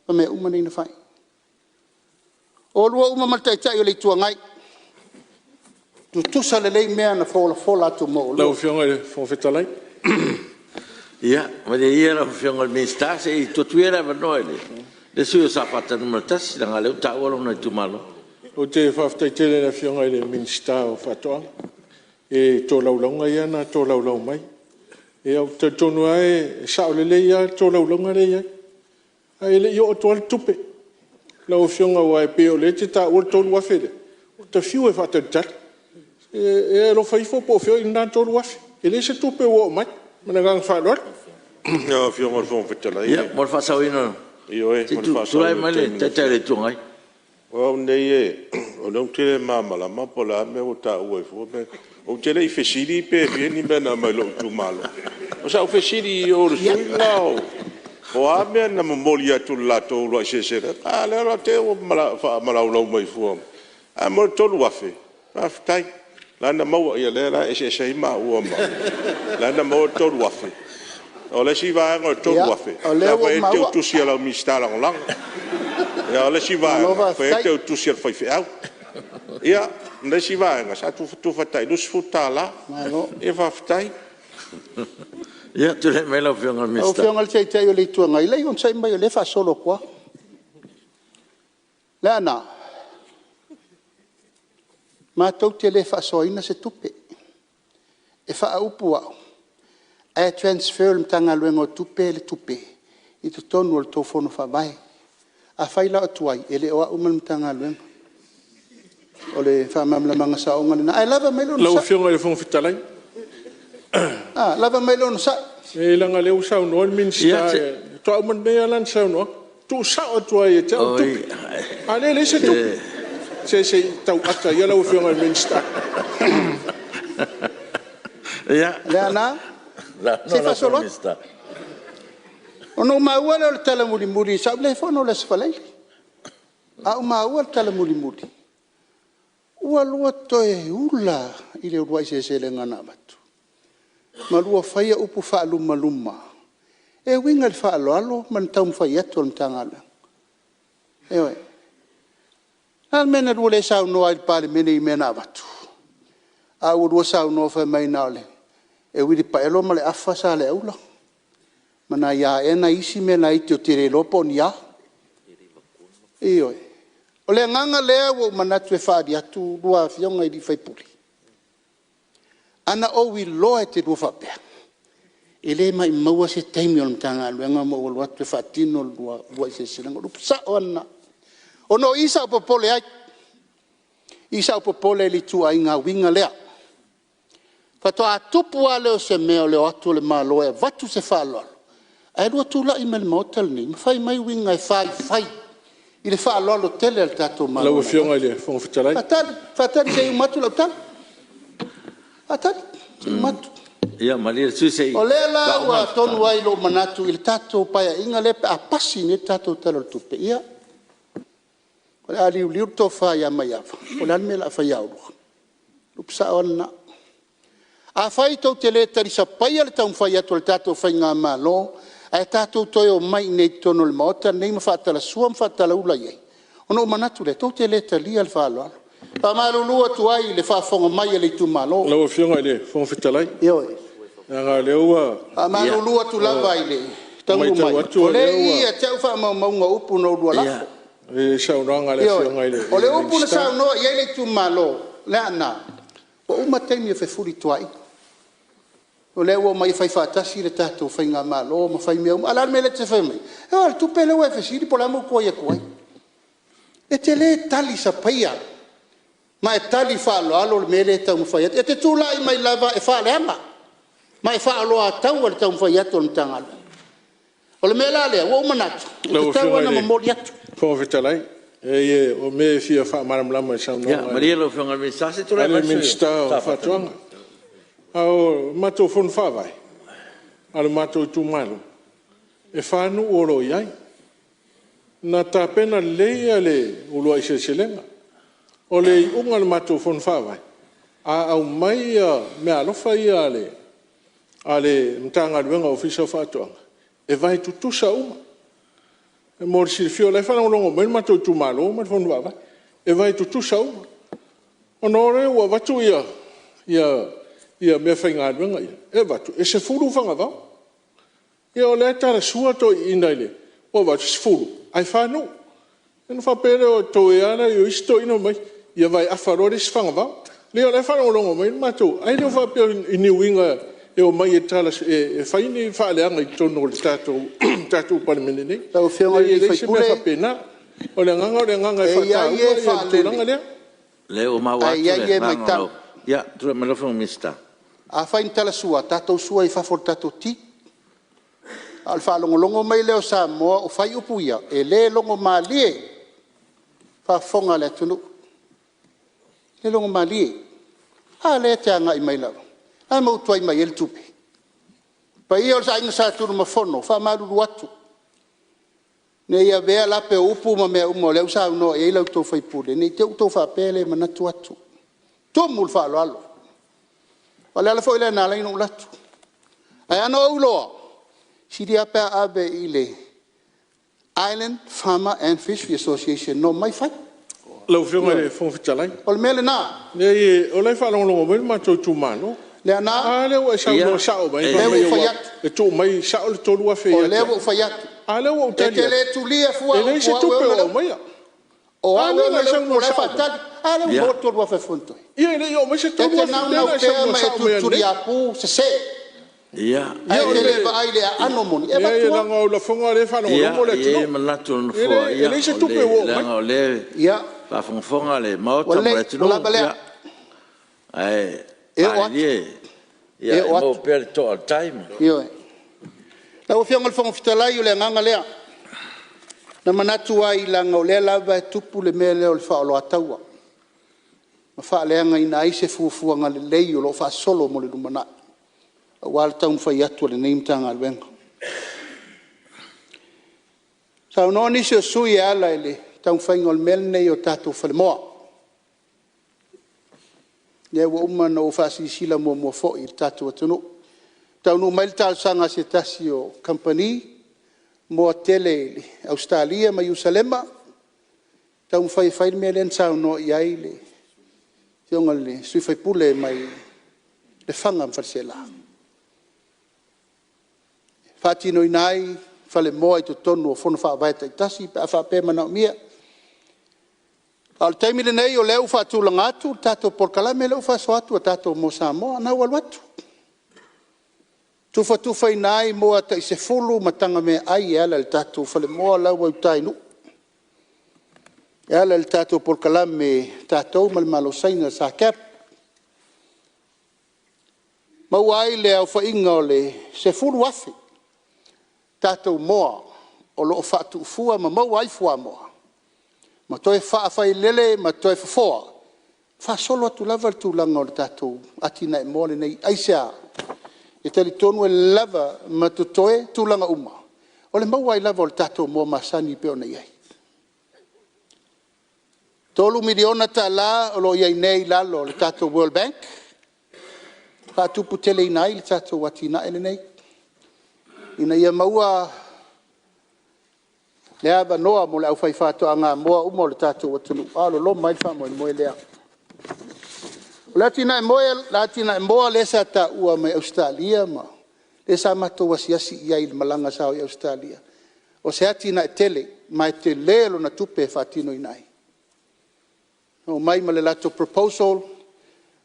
B: ma mea uma nei na fai. O oulua uma ma le Taitai o le Itu Agai, tutusa lelei mea na folafola atu mo oulua.
C: Lau Afioga i le Fofoga Fetalai...
A: Ia, malie ia lau Afioga i le Minisita se i tuu atu ia le avanoa i le sui usufono mo Safata 1 leaga o lea ua taua lona itumalo.
C: Ou te faafetai tele i le Afioga i le Minisita o Faatoaga i tolaulauga ia na tolaulau mai. Ia ou te talitonu lava e sao lelei lava tolaulauga lea e i ai, ae le i oo atu lava le tupe lau Afioga aua e pei o lea e te taua le $3,000 lea, ou te fiu e faatalitali. Ia e alofa ifo po o fea o i ai lena $3,000. E leai se tupe ua oo mai. Ma le agaga faaaloalo.
D: Lau Afioga i le Fofoga Fetalai…
A: Ia mo le faasaoina…
D: Ioe,
A: Se
D: mo
A: i
D: le
A: tulai
D: faasaoina o
A: mai
D: le
A: le
D: taimi o le
A: Taitai o le
D: Fono.
A: Itu Agai.
D: O au nei o lea ou te le malamalama po o le a le mea ua taua ai fua mea ia. Ou te le i fesili pe fia ni mea na aumai i lou itumalo. O sau fesili i o i le sui le la o a mea na momoli atu i le latou uluai seleselega, a o lea la te i ua faamalaulau mai fua. Ae mo le $3,000, faafetai o la e na maua. Ia lea la e eseese ai maua ma… O la e na maua le $3,000. O le isi vaega o le $3,000
B: Ia, o lea
D: sa
B: ua
D: fai
B: ou
D: ai le
B: maua.
D: teutusi a lau Minisita Lagolago. A o le isi vaega
B: Malo
D: na fai ai le
B: faafetai.
D: teutusi a le faifeau. Ia ma le isi vaega sa tufatufa tai $20.
B: Malo.
D: Ia faafetai.
A: Ia, tulai mai lau Afioga i le
B: Lau
A: Minisita.
B: Afioga i le Taitai o le Itu Agai, leai onosai mai o lea e faasolo atu lava. Leaana, matou te le faasoaina se tupe. E faaupu au ae transfer e le Matagaluega o Tupe le tupe i totonu o le tou fono faavae. Afai la o tuai, e le o au ma le Matagaluega. O le faamalamalamaga saoga lena, ae lava mai le
C: Lau
B: onosai.
C: Afioga i le Fofoga Fetalai…
B: Lava mai le onosai.
C: Leai leaga o lea ua saunoa le Minisita, faatoa uma nei lava lana saunoaga, tuusao atu lava ia te au le tupe, a o lea e leai se tupe. Se se i tau ata ia lau Afioga i le Minisita.
A: Ia,
B: Leaana,
A: saunoa
B: se i
A: lau
B: faasolo
A: Afioga i le
B: atu.
A: Minisita.
B: Ona ou maua lea o le tala mulimuli, sa ou le fono i le Aso Faraile, ae ou maua le tala mulimuli, ua lua toe ula i le uluai seleselega na avatu ma lua faia upu faalumaluma e uiga i le faaaloalo ma le taumafai atu a le Matagaluega. Ioe. O le a le mea na lua le saunoa ai i le Palemene i mea na avatu? A ua lua saunoa fai mai na o le uilipaelo ma le afa saleaula ma nai a ea nai isi mea laiti ou te le iloa po o ni a. Ioe. O le agaga lea ua ou manatu e faaali atu lua Afioga i sui usufono, a na ou iloa e te lua faapea, e le maumauina se taimi o le Matagaluega ma ou alu atu e faatino le lua uluai seleselega. O le upu sao lava lena. Ona o i sa ou popole ai, o i sa ou popole ai i le ituaiga uiga lea. Faatoa tupu lava lea o se mea o le o atu o le Malo e avatu se faaaloalo, Ae lua tulai mai i le Maota lenei ma fai mai uiga e faifai i le faaaloalo tele a le tatou Malo.
C: Lau Afioga i le Fofoga Fetalai…
B: Faatali, faatali se i uma atu lau tala. Faatali se i uma atu.
A: Ia malie le sui usufono se i faauma…
B: O lea la ua tonu ai lou manatu i le tatou Paeaiga lea pe a pasi nei le tatou Tala o le Tupe, ia, o le a liuliu le tofa ia Maiava po o le a le mea o le a fai ia oulua. O le upu sao lava lena. Afai tou te le talisapaia le taumafai atu a le tatou faigamalo ae tatou toe omai iinei i totonu o le Maota lenei ma faatalasua ma faatalaula i ai, ona ou manatu lea, tou te le talia le faaaloalo. E faamalulu atu ai i le faafofoga mai a le itumalo.
C: Lau Afioga i le Fofoga Fetalai,
B: Ioe.
C: leaga o lea ua…
B: E faamalulu atu lava i le taunuu mai,
C: Ua matau atu
B: o lea e i i ia te au faamaumauga o upu na oulua lafo.
C: I le saunoaga a le Afioga i le Minisita.
B: Ioe. O le upu na saunoa i ai le itumalo, Leaana, ua uma taimi o fefulituaai, o lea ua omai e faifaatasi le tatou faigamalo ma fai mea uma. A o le a le mea lea e te fai mai ai? O le tupe lea ua e fesili po o le a le mea ua tuai atu ai. E te le talisapaia ma e tali faaaloalo le mea lea e taumafai atu. E te tulai mai lava e faaleaga ma e faaoloataua le taumafai atu a le Matagaluega. O le mea la lea ua ou manatu, e
C: Lau
B: tatau
C: Afioga
B: ona
C: i le
B: momoli atu.
C: Fofoga Fetalai, leai o mea e fia faamalamalama i le
A: Ia
C: saunoaga
A: malie lau Afioga i le Minisita, se i tulai
C: a
A: mai
C: le
A: le sui usufono mo
C: Minisita o
A: Safata
C: Faatoaga. A o le matou fono faavae a le matou itumalo, e fa nuu o lo o i ai. Na tapena lelei le uluai seleselega. O le iuga o le matou fono faavae, a aumai meaalofa ia a le Matagaluega o le Ofisa o Faatoaga, e vae tutusa uma. Mo le silafia o la e faalogologo mai le matou itumalo ma le fono faavae, e vae tutusa uma. Ona o lea ua avatu meafaigaluega ia e avatu, e 10 fagavao. Ia o lea e talasua toeaiina ua vaai atu e 10 ae 4 nuu. Ia ona faapea lea, toea lea o isi toeaiina fai mai, ia vae afa loa le isi fagavao. Leai o la e faalogologo mai le matou… Ae le faapea o ni uiga e omai e fai ni faaleaga i totonu o le tatou Palemene nei.
B: Lau Afioga i
C: E
B: le
C: leai
B: sui
C: se mea
B: usufono,
C: faapena. O le agaga o le agaga e
B: e i ai
C: faataua
B: e
C: le tulaga
B: faalele
C: lea.
A: O lea ua maua
B: ae
A: atu
B: i
A: le
B: ai e
A: agaga o le…
B: matau.
A: Ia, tulai mai lau Afioga i le Minisita.
B: Afai na talasua, tatou sua i fafo o le tatou ti. A o le faalogologo mai lea o Samoa o fai upu ia, e le logomalie i le faafofoga a le atunuu, e le logomalie. A lea e te agai mai lava. O le a le mea ua tuai mai ai le tupe? Le paia o le Aiga Sa Tunumafono, e faamalulu atu, ne i avea lape o upu ma mea uma o lea ua saunoa i ai la outou sui usufono, ne i te i ua outou faapea e le manatu atu. E tumu i le faaaloalo. O le ala foi lea na ala ai ona ou alu atu. Ae ana ou iloa, e sili lava pe a ave i le Island Farmer and Fishery Association na omai fai.
C: Lau Afioga i le Fofoga Fetalai…
B: O le mea lena.
C: Leai o la e faalogologo mai le matou itumalo.
B: Leaana,
C: A lea ua e saunoa sao mai
B: o lea ua ou fai atu.
C: e tuu mai sao le $3,000
B: O
C: ia te
B: lea
C: au,
B: ua ou fai atu,
C: a o lea ua ou
B: e
C: tali
B: te
C: atu,
B: le tulia fua
C: e
B: upu
C: leai se
B: o au e
C: tupe
B: ona
C: o
B: le upu.
C: aumaia.
B: O
C: A
B: au e
C: lea
B: ona
C: na e
B: le upu o
C: saunoa
B: la e
C: sao mai.
B: faatali. A lea ua maua le $3,000 e Fonotoe?
C: Ia e le i oo mai se
B: E te
C: $3,000 lea
B: naunau
C: na e
B: pea
C: saunoa
B: ma e
C: sao mai ananei.
B: tulituliaupu, sese.
A: Ia,
B: Ae e te le vaai i le aano moni, e
C: Leai
B: avatu lava.
C: leaga o lafoga o lea e faalogologo le
A: e i ai le
C: atunuu.
A: manatu o le
C: E
A: Nofoa,
C: leai se tupe ua oo mai.
A: leaga o lea e faafogafoga le
B: Ua
A: Maota ma
B: lelei,
A: le
B: ua
A: atunuu,
B: lava lea.
A: ae
B: E oo atu,
A: malilie
B: e
A: e
B: oo
A: maua
B: atu.
A: pea le toa o le tai.
B: Ioe. Lau Afioga i le Fofoga Fetalai, o le agaga lea. Na manatu ai leaga o lea lava e tupu le mea lea o le faaoloataua ma faaleagaina ai se fuafuaga lelei o lo o faasolo mo le lumanai aua le taumafai atu a lenei Matagaluega. Saunoa nisi o sui usufono e ala i le taumafaiga o le mea lenei o tatou falemoa. Lea ua uma ona ou faasilasila muamua foi i le tatou atunuu. E taunuu mai le talosaga a se tasi o kamupani moa tele i Ausetalia ma Ierusalema, e taumafai e fai le mea lea na saunoa i ai le Afioga i le sui usufono mai Lefaga ma Faleaseela, e faatinoina ai falemoa i totonu o fono faavae taitasi pe a faapea e manaomia. A o le taimi lenei o lea ua faatulaga atu le tatou polokalame lea ua faasoa atu a tatou moa Samoa, o lena ua alu atu. Tufatufaina ai moa tai 10 ma taga meaai e ala i le tatou falemoa la e ua i uta i Nuu, e ala i le tatou polokalame a tatou ma le Malo o Saina le SACEP. Maua ai le aofaiga o le 10,000 tatou moa o lo o faatuufua ma maua ai fuamoa ma toe faafailele ma toe fofoa, faasolo atu lava le tulaga o le tatou atinae moa lenei. Aisea? E talitonu e lava ma totoe tulaga uma o le maua ai lava o le tatou moa masani e pei ona i ai. E $3 miliona o lo o i ai nei i lalo o le tatou World Bank e faatuputeleina ai le tatou atinae lenei, ina ia maua le avanoa mo le aufaifaatoaga moa uma a le tatou atunuu a o loloma ai le faamoemoe lea. O le atinae moa lea sa taua mai Ausetalia ma lea sa matou asiasi i ai i le malaga sa o i Ausetalia, o se atinae tele ma e tele lona tupe e faatinoina ai. Na omai ma le latou proposal,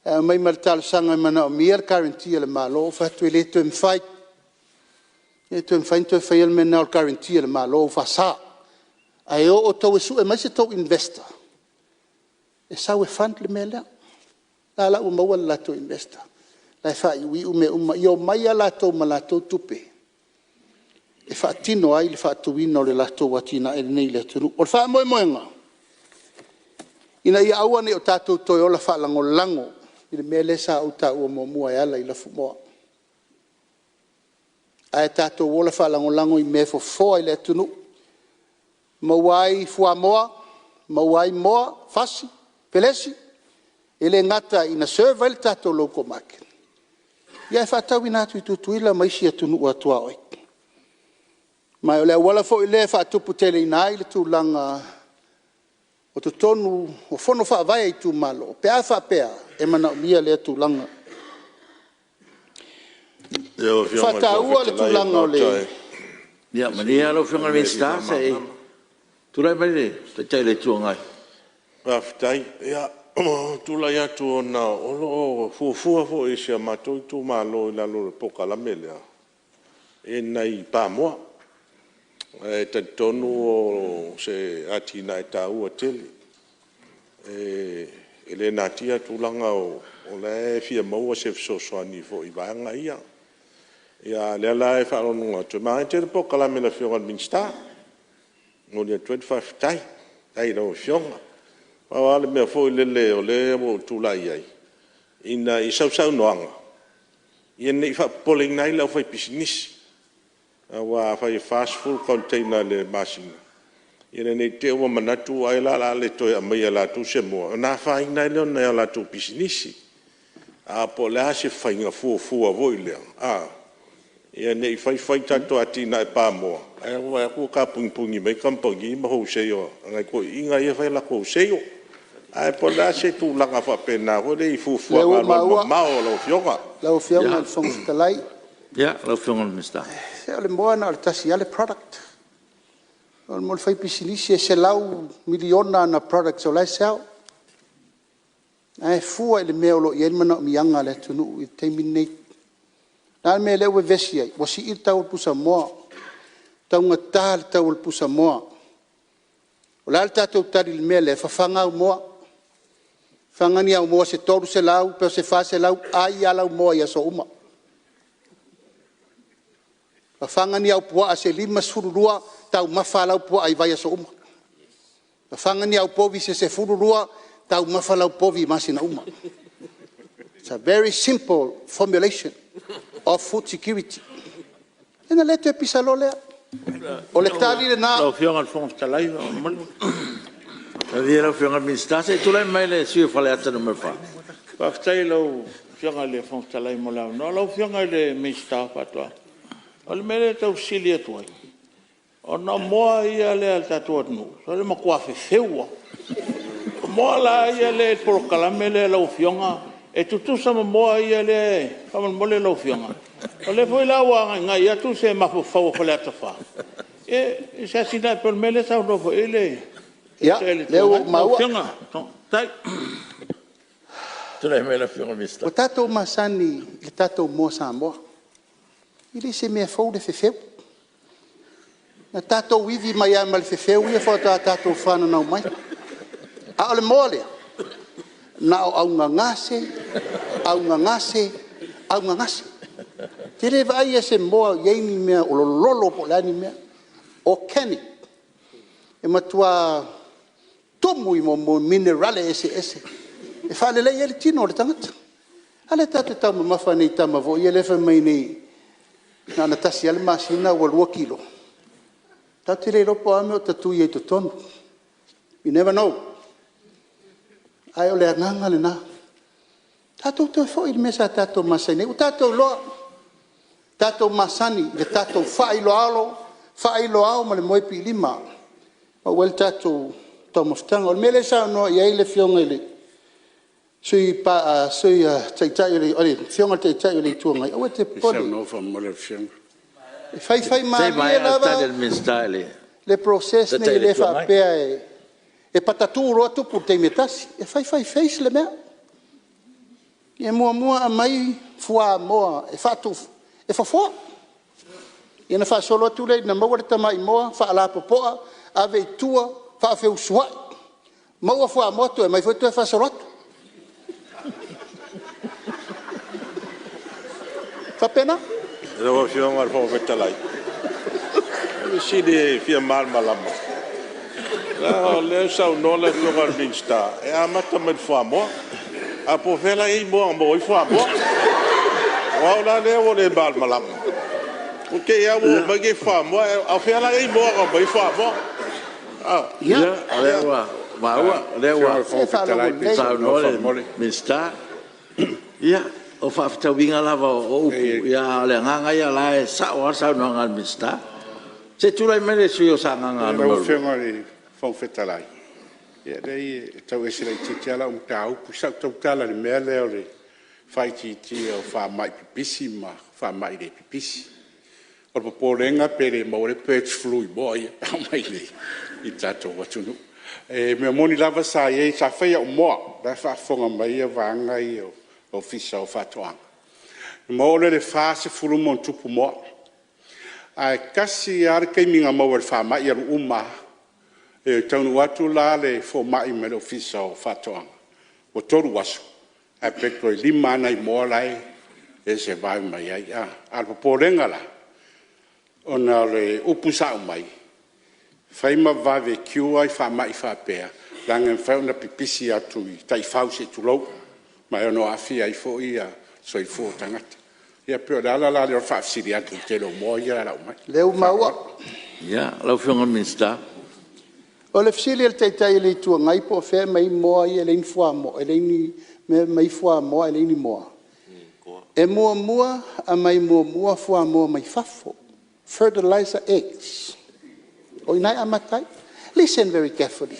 B: aumai ma le talosaga e manaomia le guarantee a le Malo. Ou fai atu e le toe mafai, e le toe mafai ona toe faia le mea lena o le guarantee a le Malo ua faasa. Ae o tou e sue mai se tou investor e sau e fund le mea lea. O la e la ua maua le latou investor, o la e faaiuiu mea uma. Ia omai lava latou ma latou tupe e faatino ai le faatuina o le latou atinae lenei i le atunuu. O le faamoemoega, ina ia aua ne i o tatou toe ola faalagolago i le mea lea sa ou taua muamua e ala i lafumoā, ae tatou ola faalagolago i mea e fofoa i le atunuu, maua ai fuamoa, maua ai moa fasi, felesi, e le gata ina serve ai le tatou local market, ae faatauina atu i Tutuila ma isi atunuu atuaoi. Ma o le auala foi lea e faatuputeleina ai le tulaga o totonu o fono faavae a itumalo pe a faapea e manaomia lea tulaga.
D: Lau Afioga i le
B: Faataua
D: Fofoga
B: le
D: Fetalai
B: tulaga o
D: o le
B: le
D: Maota e
A: Ia malie lau Afioga i le
D: fia
A: Minisita se i
D: malamalama.
A: tulai mai le Taitai o le Itu Agai.
D: Faafetai. Ia, ua ou tulai atu ona o lo o fuafua foi e si o matou itumalo i lalo o le polokalame lea ni nai pamoa. Ae talitonu o se atinae taua tele. E le natia tulaga o la e fia maua se fesoasoani foi i vaega ia. A o lea la e faalogologo atu, e manaia tele le polokalame a le Afioga i le Minisita. E momoli atu ai le faafetai i lau Afioga. Pau lava le mea foi lele o lea ua ou tulai ai, ina i sau saunoaga, ne i faapopoleina ai le aufaipisinisi, aua afai e 40 container i le masina, ina ne i te i ua manatu ai la o le a le toe aumaia e latou se moa, ona afaina ai lea o nai a latou pisinisi. Ae po o le a se faiga fuafua foi lea ina ne i fai fai tatou atinae pamoa, ae vaai atu ua tapunipuni mai kamupani ma wholesale a nai toeaiina ia e fai a latou wholesale. Ae po o le a se tulaga faapena foi lea i
B: O lea
D: fuafuaga
B: ua ou maua
D: alualumamao a lau Afioga.
B: lau Afioga i le Fofoga Fetalai.
A: Lau Afioga i le Minisita.
B: Se o le moa na o le tasi lava le product. O le mea o le faipisinisi e 100 miliona ana products o la e sell, ae fua i le mea o lo o i ai le manaomiaga a le atunuu i le taimi lenei. O le a le mea lea ua vevesi ai? Ua sii le tau o le pusamoa, ua taugata le tau o le pusamoa. O le a le tatou tali i le mea lea? Fafaga au moa, fafaga ni au moa se 300 pe o se 400, ai lava lau moa i aso uma. Fafaga ni au puaa se 52, taumafa lava lau puaa i vaiaso uma. Fafaga ni au povi se 12, taumafa lau povi i masina uma. Its a very simple formulation of food security. Ia ona le toe pisa loa lea. O le tali lena.
E: Lau Afioga i le Fofoga Fetalai faamolemole.
A: Malie lau Afioga i le Minisita se i tulai mai le sui usufono mo Faleata 4.
E: Faafetai i lau Afioga i le Fofoga Fetalai mo le avanoa. Lau Afioga i le Minisita o Faatoaga, o le mea lea e tau fesili atu ai, ona o moa ia a le tatou atunuu o le matua fefeu lava. O moa la ia e i le polokalame lea a lau Afioga, e tutusa ma moa ia lea… Faamolemole lau Afioga. O lea foi la ua agaigai atu se mafaufau o Faleata 4 i se atinae pei o le mea lea e saunoa foi i ai le
B: Ia,
E: Taitai o le
B: o lea
E: Itu
B: ua
E: Agai.
B: ou
E: Lau
B: maua.
E: Afioga, faafetai.
A: Tulai mai lau Afioga i le Minisita.
B: Ua tatou masani i le tatou moa Samoa. E le o se mea fou le fefeu. Na tatou ivi mai lava ma le fefeu ia faatoa tatou fananau mai. A o le moa lea, na o augagase, augagase, augagase. te le vaai lava i se moa o i ai ni mea o lololo po o a ni mea, organic. E matua tumu i minerale eseese e faalelei ai le tino o le tagata. A lea tatou te taumamafa nei i tama foi ia lea e fai mai nei na ona tasi lava le masina ae ua 2 kilo. Tatou te le iloa po o a mea o tatui ai i totonu, you never know. Ae o le agaga lena, tatou toe foi i le mea sa tatou masani ai. Ua tatou iloa, tatou masani i le tatou faaaloalo, faaaloalo ma le moe piilima e maua ai le tatou taumafataga. O le mea lea e saunoa i ai le Afioga i le Taitai o le Itu Agai, aua e te popole, e faifaimalie lava le process lenei e le faapea e patatu loa tupu i le taimi e tasi. E fai fai phase le mea. Ia muamua aumai fuamoa e fofoa, ia ona faasolo atu lea ina maua le tamai moa faalapopoa, ave i tua faafeusuai, maua fuamoa toe aumai foi toe faasolo atu. E faapena.
D: Lau Afioga i le Fofoga Fetalai, o le fesili e fia malamalama, leaga o lea e saunoa le Afioga i le Minisita e amata mai i le fuamoa. Ae po o fea la e i ai moa na maua ai fuamoa? O au la lea ua le malamalama, ua te i lava ua aumai nei fuamoa, a o fea la e i ai moa na aumai ai fuamoa?
A: Ia, o lea ua maua, o lea ua saunoa le Minisita. Ia, o fefaatauiga lava o upu, a o le agaga ia o la e sao lava le saunoaga a le Minisita. Se i tulai mai le sui usufono mo Sagaga 2.
F: Lau Afioga i le Fofoga Fetalai, ia leai e tau ese laitiiti lava lau mataupu. Sa ou tautala i le mea lea o le faaitiitia o faamai pipisi ma faamai le pipisi. O le popolega pe le maua ai le bird flu i moa ia e aumai i le tatou atunuu. O le mea moni lava sa i ai, sa fai au moa, o la e faafofoga mai vaega ia o le Ofisa o Faatoaga, ona oo lea i le 40+ moa. Ae tasi lava le taimi na maua ai i le faamai alu uma lava. E taunuu atu la le fomai mai le Ofisa o Faatoaga ua 3 aso ae pe toe 5 lava nai moa la e survive mai ai. A o le popolega la, ona o le upu sa aumai, fai ma vave cure faamai faapea leaga e mafai ona pipisi atu i taifau se i tulou, ma e ono aafia ai foi soifua o tagata. Ia pei o le ala la lea o le faafesili atu i le tele o moa ia e lau mai.
B: O lea ua maua.
A: Lau Afioga i le Minisita.
B: O le fesili a le Taitai o le Itu Agai po o fea e aumai ai moa ia e leai ni mea e aumai fuamoa ae leai ni moa. E muamua aumai muamua fuamoa mai fafo, fertilizer eggs. O i ina e amata ai. Listen very carefully.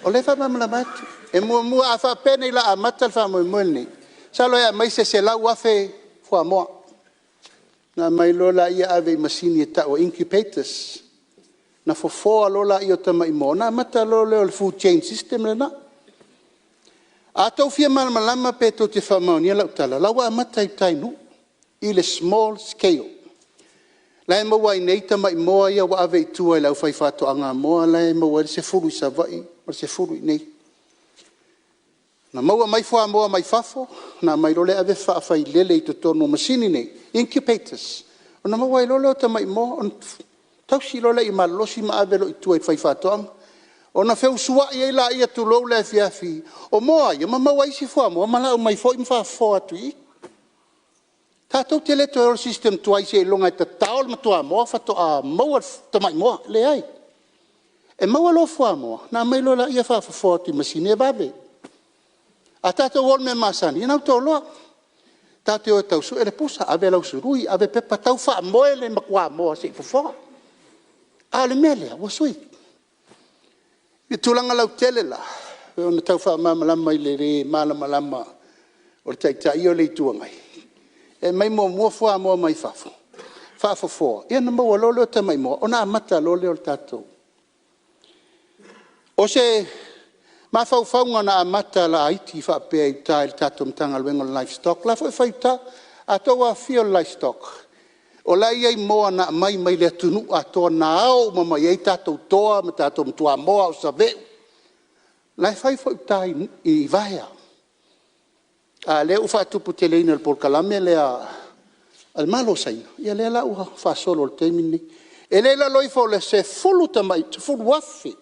B: O lea e faamalamalama atu. E muamua, a faapea nei o le a amata le faamoemoe lenei, masalo e aumai se 100,000 fuamoa ona aumai loa lea ave i masini e tau o incubators, ona fofoa loa lea o tamai moa ona amata loa lea o le food chain system lena. A outou fia malamalama pe tou te faamaonia lau tala, o la e ua amata i uta i Nuu i le small scale. O la e maua ai nei tamai moa ia ua ave i tua i le aufaifaatoaga moa la e maua ai le 10 i Savaii ma le 10 i inei. Na maua mai fuamoa mai fafo ona aumai loa lea ave faafailele i totonu o masini nei, incubators, ona maua ai loa lea o tamai moa ona tausi loa lea ia malolosi ma ave loa i tua i le faifaatoaga. Ona feusuai ai lea tulou le afiafi o moa ia ma maua ai isi fuamoa ma lau mai foi ma faafofoa atu i i. Tatou te le toe o i le system tuai seiloga e tatao le matuamoa faatoa maua le tamai moa. E leai. E maua loa fuamoa ona aumai loa lea faafofoa atu i masini e vave. A tatou o i le mea masani, o lena ua outou iloa, tatou te o e tau sue le pusa, ave lau sului, ave pepa, tau faamoe le matuamoa se i fofoa. A o le mea lea ua sui. I le tulaga lautele la, e pei ona tau faamalamalama i le le malamalama o le Taitai ia o le Itu Agai, e aumai muamua fuamoa mai fafo, faafofoa, ia ona maua loa lea o tamai moa ona amata loa lea o le tatou... O se mafaufauga na amata laiti faapea i uta i le tatou Matagaluega o le Livestock, o la e foi e fai i uta. A outou afifio i le Livestock, o la e i ai moa na aumai mai le atunuu atoa na ao uma mai ai tatou toa ma tatou matuamoa, o saveu, o la e fai foi i uta i Vaea. A o lea ua faatuputeleina i le polokalame lea a le Malo o Saina, ia lea la ua faasolo i le taimi lenei. E le i lalo ifo o le 10,000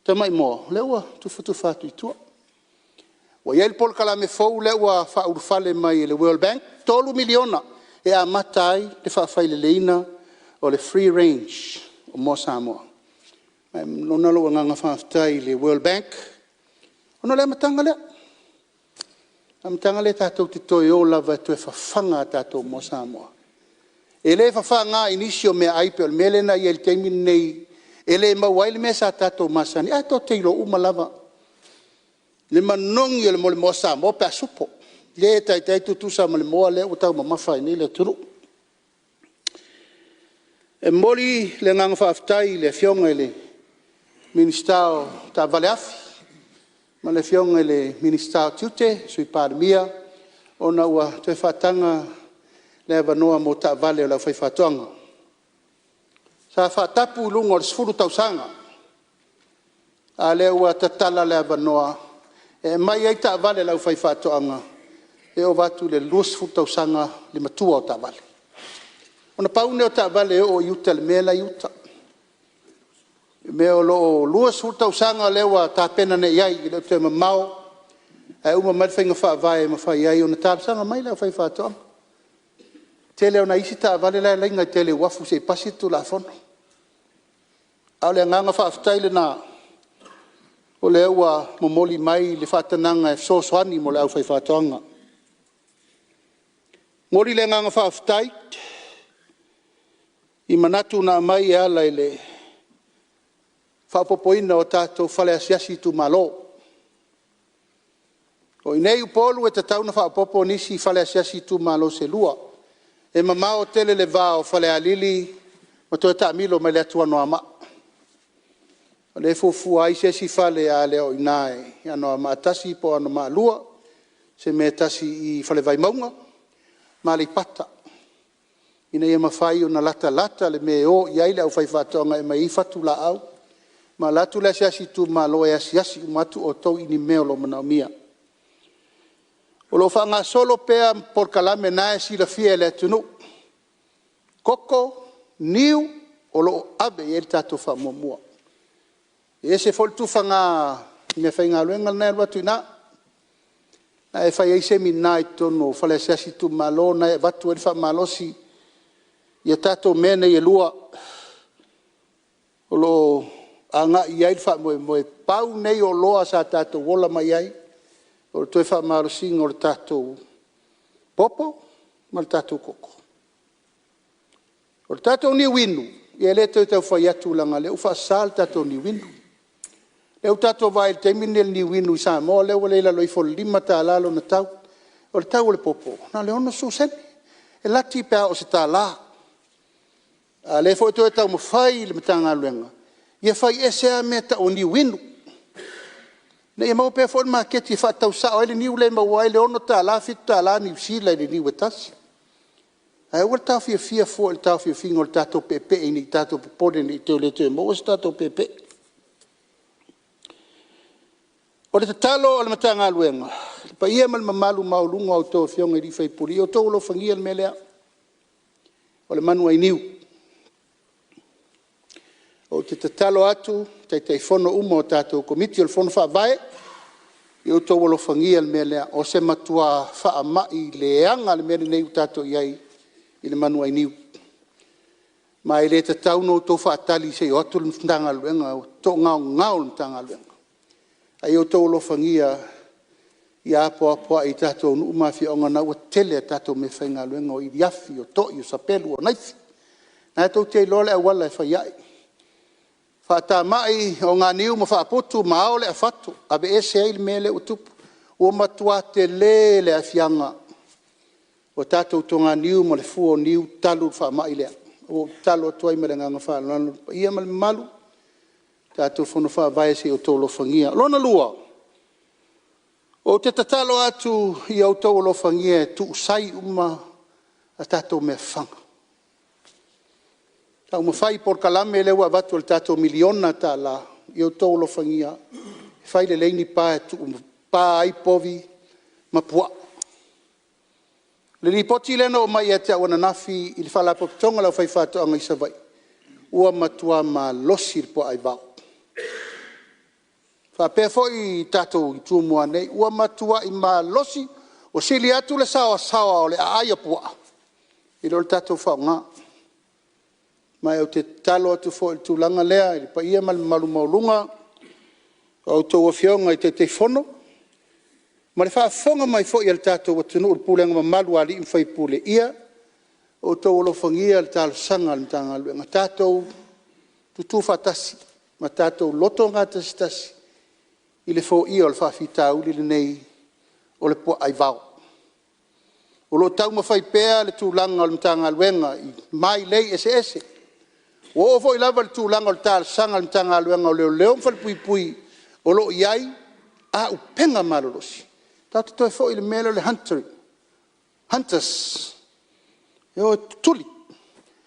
B: tamai moa lea ua tufatufa atu i tua. Ua i ai le polokalame fou lea ua faaulufale mai e le World Bank, e $3 miliona e amata ai le faafaileleiina o le free range o moa Samoa. Ma e lagona lou agaga faafetai i le World Bank ona o le amataga lea. O le amataga lea tatou te toe o lava e toe fafaga a tatou moa Samoa. E le fafaga i nisi o meaai e pei o le mea lea na i ai i le taimi lenei e le maua ai le mea sa tatou masani ai. Ae tou te iloa uma lava le manogi o le moa Samoa pe a supo. E le taitai tutusa ma le moa lea ua taumamafa ai nei le atunuu. E momoli le agaga faafetai i le Afioga i le Minisita o Taavale Afi ma le Afioga i le Minisita o Tiute, Sui Palemia, ona ua toe faataga le avanoa mo taavale a le aufaifaatoaga. Sa faatapu i luga o le 10 tausaga, a o lea ua tatala le avanoa e aumai ai taavale a le aufaifaatoaga e ova atu i le 20 tausaga le matua o taavale. Ona pau lenei o taavale e oo i uta i le mea la e i uta, le mea o lo o 20 tausaga lea ua tapena nei i ai, e le o toe mamao ae uma mai le faiga faavae e mafai ai ona talosaga mai le aufaifaatoaga. Tele o nai isi taavale la e laina i tai i le uafu se i pasi le Tulafono. A o le agaga faafetai lena o lea ua momoli mai le faatanaga e fesoasoani mo le aufaifaatoaga. E momoli le agaga faafetai i manatu na aumai e ala i le faaopoopoina o tatou fale asiasi i itumalo. O i inei i Upolu e tatau ona faaopoopo nisi fale asiasi i itumalo se lua. E mamao tele le va o Falealili ma toe taamilo mai i le atu Anoamaa. O lea e fuafua ai se isi fale, a le o i ina i Anoamaa 1 po o Anoamaa 2, se mea e tasi i i i Vaimauga ma Aleipata, ina ia mafai ona latalata le mea e o i ai le aufaifaatoaga e aumai ai fatu laau ma alu atu le asiasi itumalo e asiasi uma atu outou i ni mea o lo o manaomia. O lo o faagasolo pea polokalame o lena e silafia e le atunuu, koko, niu, o lo o ave i ai le tatou faamuamua. E ese foi le tufaga i meafaigaluega na e alu atu i ina, o la e fai ai semina i totonu o fale asiasi i itumalo o lena e avatu ai le faamalosi ia tatou mea nei e lua o lo o agai i ai le faamoemoe. Pau nei o oloa sa tatou ola mai ai, o le toe faamalosiga o le tatou popo ma le tatou koko. O le tatou niu inu, ia e le toe tau fai atu leaga o lea ua faasa le tatou niu inu. O lea ua tatou vaai i le taimi lenei i le niu inu i Samoa lea ua le i lalo ifo o le $5 lona tau. O le tau o le popo, na o le 60sene, e laki pe a oo i se $1. A o lea foi e toe taumafai le Matagaluega ia fai ese lava mea e tau o niu inu, ina ia maua pea foi le maketi e faatau sao ai le niu lea e maua ai le $6, $7 Niu Sila i le niu e tasi. Ae aua le taofiofia fua i le taofiofiga o le tatou peepee ne i tatou popole ne i le toe maua se tatou peepee. O le tatalo a le Matagaluega i le paia ma le mamalu maualuga a outou Afioga i sui usufono, ia outou alofagia le mea lea o le manu ainiu. Ou te tatalo atu i Taitaifono uma o tatou Komiti o le Fono Faavae, ia outou alofagia le mea lea, o se matua faamai leaga le mea lenei ua tatou i ai i le manu ainiu. Ma e le tatau ona outou faatali se i o atu le Matagaluega ua toagaogao le Matagaluega. A ia outou alofagia ia apoapoai i tatou nuu ma afioaga o lena ua tele a tatou meafaigaluega, o iliafi o toi o sapelu o anaisi. O lena tou te iloa le auala e fai ai, faatamai oganiu ma faaputu ma ao le afato, aveese ai le mea lea ua tupu. Ua matua tele le aafiaga o tatou toganiu ma le fua o niu talu le faamai lea. Ua ou tatalo atu ai ma le agaga faaaloalo i le paia ma le mamalu, tatou Fono Faavae se i outou alofagia. Lona lua, ou te tatalo atu ia outou alofagia e tuusai uma a tatou mea fafaga. Taumafai i polokalame lea ua avatu o le tatou $1miliona, ia outou alofagia fai lelei ni pa e tuu pa ai povi ma puaa. Le lipoti lea na oo mai ia te au ananafi i le Faalapotopotoga a le Aufaifaatoaga i Savaii, ua matua malosi le puaa aivao. E faapea foi i tatou i Tumua nei, ua matuai malosi, ua sili atu le saoasaoa o le aai o puaa i lo le tatou faaaoga. Ma ou te tatalo atu foi i le tulaga lea i le paia ma le mamalu maualuga o a outou Afioga i Taitaifono ma le faafofoga mai foi a le tatou atunuu i le pulega mamalu a alii ma faipule, ia outou alofagia le talosaga a le Matagaluega, tatou tutu faatasi ma tatou loto gatasitasi i le foia o le faafitauli lenei o le puaa aivao. O lo o taumafai pea le tulaga o le Matagaluega i mailei eseese. Ua oo foi lava i le tulaga o le talosaga a le Matagaluega o Leoleo ma Falepuipui o lo o i ai auupega malolosi, tatou toe foi i le mea lea o le hunters e o e tutuli,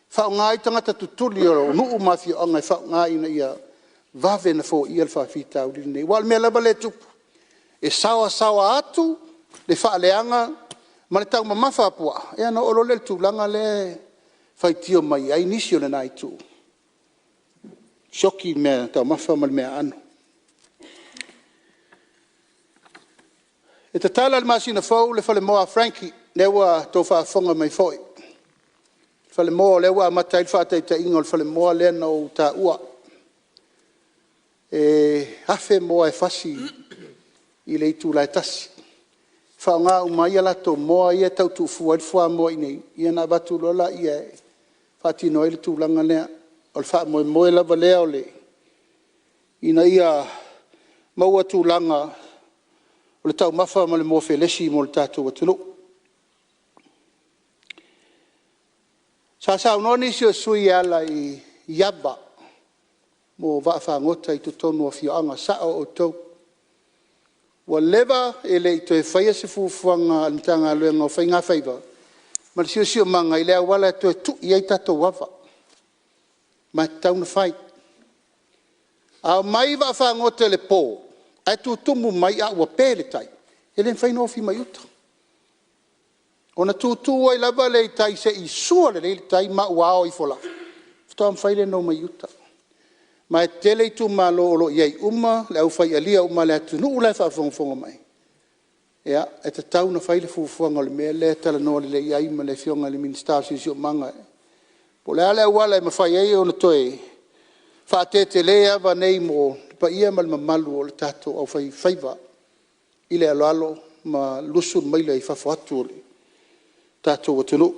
B: faaaoga ai tagata tutuli o nuu ma afioaga e faaaoga ina ia vave ona foia le faafitauli lenei. Aua o le mea lava lea e tupu, e saosaoa atu le faaleaga ma le taumamafa a puaa, ia ona oo loa lea i le tulaga lea e faitio mai ai nisi o lena itu, sioki meataumafa ma le meaano. E tatala i le masina fou le falemoa a Frankie, lea ua outou faafofoga mai foi, le falemoa o lea ua amata ai le faataitaiga o le falemoa lea na ou taua, e 1,000 moa e fasi i le itula e tasi. E faaaoga uma ai latou moa ia e tau tuufua ai le fuamoa i inei ona avatu loa lea e faatino ai le tulaga lea. O le faamoemoe lava lea ina ia maua tulaga o le taumafa ma le moa felesi mo le tatou atunuu. Sa saunoa nisi o sui usufono e ala i ava mo vaafagota i totonu o afioaga, e sao outou. Ua leva e le i toe faia se fuafuaga a le Matagaluega o Faigafaiva ma le Siosiomaga i le auala e toe tui ai tatou ava, ma e tatau ona fai. A omai vaafagota i le po ae tutumu mai ae ua pe le tai, e le mafai ona ofi mai uta, ona tutu ai lava lea i tai seia sua lelei le tai ma ua ao ifo lava, faatoa mafai lea ona omai i uta. Ma e tele itumalo o lo o i ai uma le aufai alia uma a le atunuu la e faafogafoga mai, ia, e tatau ona fai le fuafuaga o le mea lea e talanoa lelei ai ma le Afioga i le Minisita o le Siosiomaga, po o le a le auala e mafai ai ona toe faatetele ava nei mo le paia ma le mamalu o le tatou aufaifaiva i le aloalo ma lusu le maila i fafo atu o le tatou atunuu.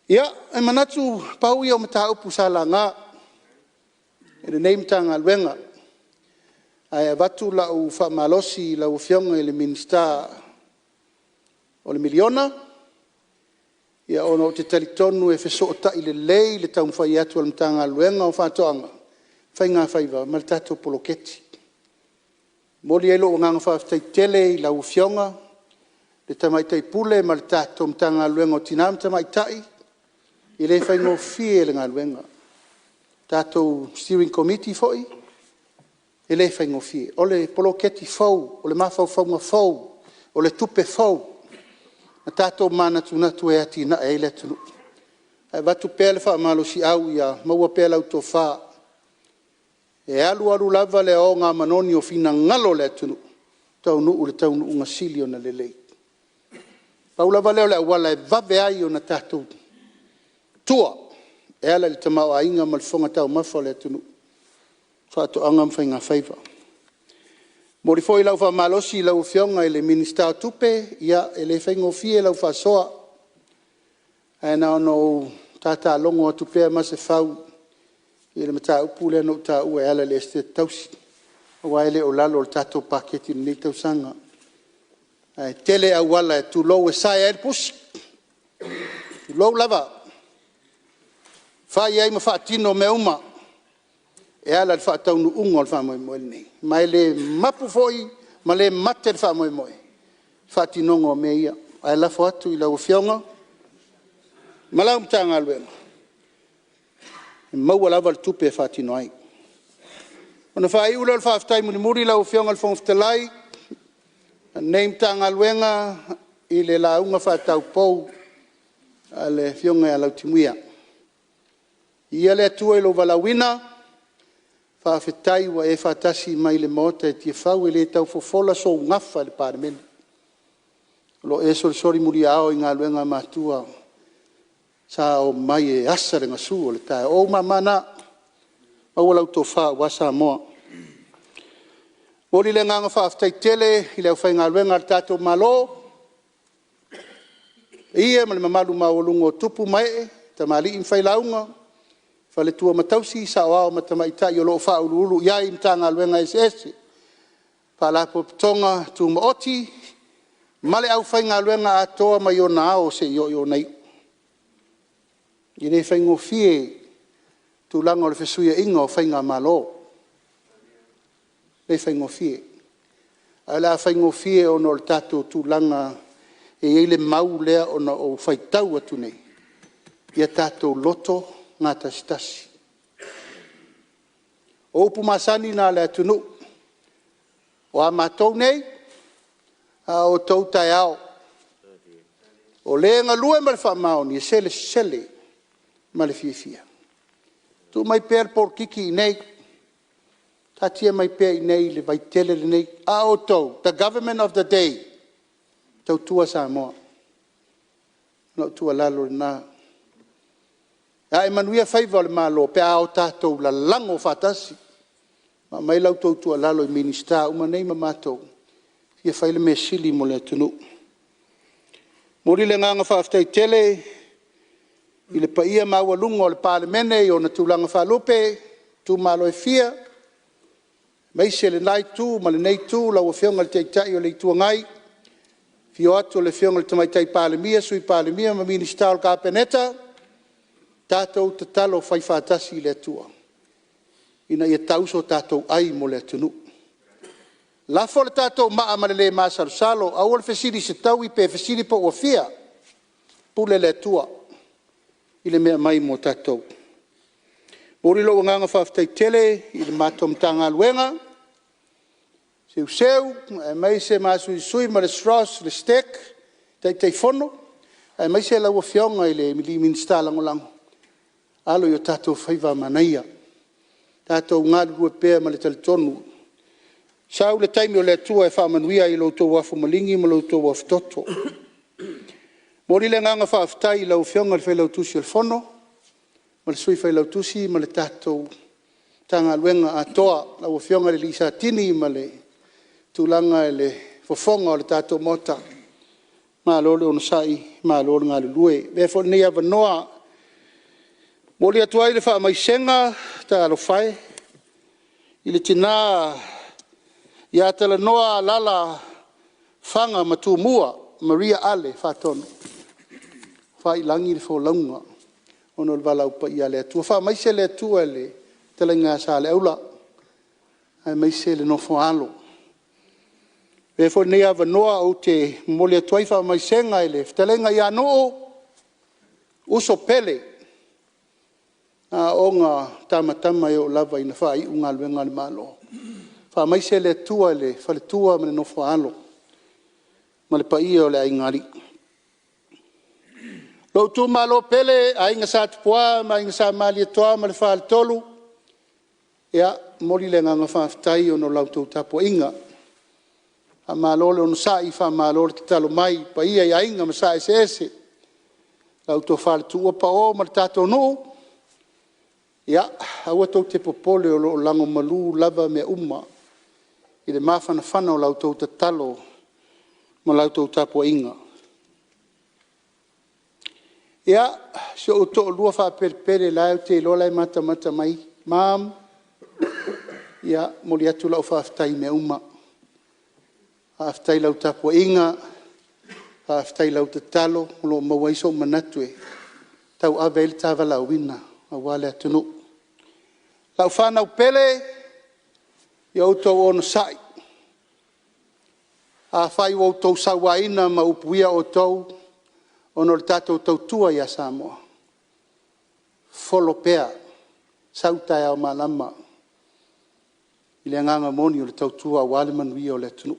B: Ia, e manatu pau ia o mataupu sa laga e lenei Matagaluega, ae avatu lau faamalosi i lau Afioga i le Minisita o le miliona, ona ou te talitonu e fesootai lelei le taumafai atu a le Matagaluega o Faatoaga ma Faigafaiva ma le tatou poloketi. E momoli ai lou agaga faafetai tele i lau Afioga i le Tamaitai Pule ma le tatou Matagaluega o Tina ma Tamaitai, e le faigofie le galuega. Le tatou steering committee foi, e le faigofie. O le poloketi fou, o le mafaufauga fou, o le tupe fou na tatou manatunatu e atiae ai le atunuu. Ae avatu pea le faamalosiau ia maua pea lau tofa, e alu alu lava le aoga manogi o finagalo o le atunuu, taunuu i le taunuuga sili ona lelei. Pau lava lea o le auala e vave ai ona tatou tua e ala i le tamaoaiga ma le fofoga taumafa o le atunuu, faatoaga ma faigafaiva. E momoli foi lau faamalosi i lau Afioga i le Minisita o Tupe, ia e le faigofie lau faasoa, ae na ona ou tatalogo atu pea Masefau i le mataupu lea na ou taua e ala i le Esetete Tausi, aua e le o lalo o le tatou paketi i lenei tausaga. Ae tele auala, tulou, e sae ai le pusi, tulou lava, e fai ai ma faatino mea uma e ala i le faataunuuga o le faamoemoe lenei. Ma e le mapu foi ma le mate le faamoemoe i le faatinoga o mea ia. Ae lafo atu i lau Afioga ma lau Matagaluega e maua lava le tupe e faatino ai. Ona faaiu lea o le faafetai mulimuli lau Afioga i le Fofoga Fetalai, a lenei Matagaluega i le lauga faataupou a le Afioga ia Lautimuia. Viia le Atua i lou valaauina, faafetai ua e faatasi mai i le Maota i Tiafau e le tau fofola sou gafa i le Palemene, o lo o e solisoli muliao i galuega matua sa omai e asa le gasu o le taeao. O ou mama na, maua lau tofa aua Samoa. E momoli le agaga faafetai tele i le aufaigaluega a le tatou Malo, le paia ma le mamalu maualuga o tupu ma ee, tamalii ma failauga, faletua ma tausi, saoao ma tamaitai o lo o faauluulu i ai Matagaluega eseese, Faalapotopotoga Tumaoti ma le aufaigaluega atoa mai ona ao seia oo i ona iu. E le faigofie tulaga o le fesuiaiga o faigamalo, e le faigofie. Ae o le a faigofie ona o le tatou tulaga e i ai le mau lea ona ou faitau atu nei, ia tatou loto gatasitasi. O upu masani na a le atunuu, o a matou nei, a o outou taeao. O le galue ma le faamaoni e selesele ma le fiafia. Tuu mai pea le polokiki i inei, taatia mai pea i inei le vaitele lenei, a o outou, the Government of the day, tautua Samoa. O lau tuualalo lena. E ae manuia faiva o le Malo pe a tatou lalago faatasi ma aumai la outou tuualalo i Minisita uma nei ma matou, e fia fai le mea sili mo le atunuu. E momoli le agaga faafetai tele i le paia maualuga o le Palemene i ona tulaga faalupe, itumalo e fia, aemaise lena itu ma lenei itu, lau Afioga i le Taitai o le Itu Agai, afio atu o le Afioga i le Tamaitai Palemia, Sui Palemia ma Minisita o le Kapeneta, tatou tatalo faifaatasi i le Atua ina ia tau so tatou ai mo le atunuu. Lafo le tatou maa ma le le masalosalo, aua le fesili i se taui pe fesili po ua fia, e pule le Atua i le mea e aumai mo tatou. E momoli lou agaga faafetai tele i le matou Matagaluega, Seuseu aemaise Masuisui ma le SROS, le STEC, Taitaifono aemaise lau Afioga i le Minisita Lagolago, alo i o tatou faiva manaia. Tatou galulue pea ma le talitonu, sau le taimi o le Atua e faamanuia ai i lo outou afu maligi ma lo outou afu toto. E momoli le agaga faafetai i lau Afioga i le Failautusi o le Fono ma le Sui Failautusi ma le tatou Matagaluega atoa, lau Afioga i le Satini ma le tulaga i le fofoga o le tatou Maota, malo le onosai malo le galulue. Avea foi lenei avanoa e momoli atu ai le faamaisega, talofa e, i le tina ia Talanoa Alala Fana ma Tumua Maria Ale Faatonu, ua faiilagi le folauga ona o le valaau paia a le Atua. Faamaise le Atua i le fetalaiga ia Saleaula aemaise le nofo a alo. Avea foi lenei avanoa ou te momoli atu ai faamaisega i le fetalaiga ia Nuu, uso pele, na aooga tamatama e oo lava ina faaiu galuega a le Malo. Faamaise le Atua i le faletua ma le nofo a alo ma le paia o le aigaalii. Lou itumalo pele, Aiga Sa Tupua ma Aiga Sa Malietoa ma le Faletolu, ia, e momoli le agaga faafetai ona o la outou tapuaiga. Faamalo le onosai faamalo le tatalo mai i le paia i Aiga ma Sa Eseese, lau Tofa i le Tuua Pao ma le tatou nuu, ia aua tou te popole o lo o lagomalu lava mea uma i le mafanafana o la outou tatalo ma la outou tapuaiga. Ia, si ou toalua faapelepele o la ou te iloa o la e matamata mai, mom, ia, e momoli atu lau faafetai i mea uma. Faafetai i lau tapuaiga, faafetai i lau tatalo o lo o maua ai sou manatu e tauave ai le ta valaauina aua le atunuu. Lau fanau pele, ia outou onosai, afai ua outou sauaina ma upuia outou ona o le tatou tautua ia Samoa, folo pea, sau taeao malama i le agaga moni o le tautua aua le manuia o le atunuu.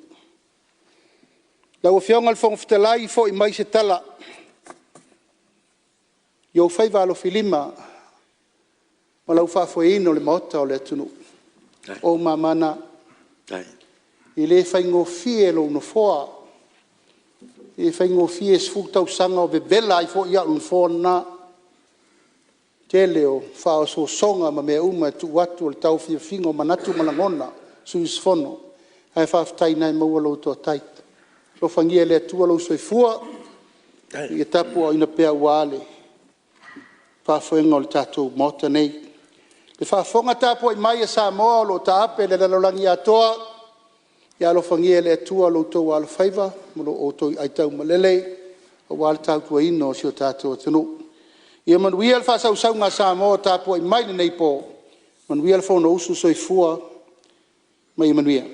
B: Lau Afioga i le Fofoga Fetalai, foi mai se tala i ou faiva alofilima ma lau faafoeina o le Maota o le atunuu, o ou mama na. E le faigofie lou Nofoa, e le faigofie 10 tausaga o vevela ai foi au i le Nofoa lena. I le tele o faaosoosoga ma mea uma e tuu atu o le taofiofiga o manatu ma lagona o sui usufono, ae faafetai o lena e maua lou toatai. Alofagia e le Atua lou soifua ia tapuaina pea aua le faafoega o le tatou Maota nei. Le faafofoga tapuai mai a Samoa o lo o taape i le lalolagi atoa, ia alofagia e le Atua lo outou alofaiva ma lo outou aitaumalele aua le tautuaina o si o tatou atunuu. Ia manuia le faasausauga a Samoa o tapuai mai i lenei po, manuia le Fonousu. Soifua ma ia manuia.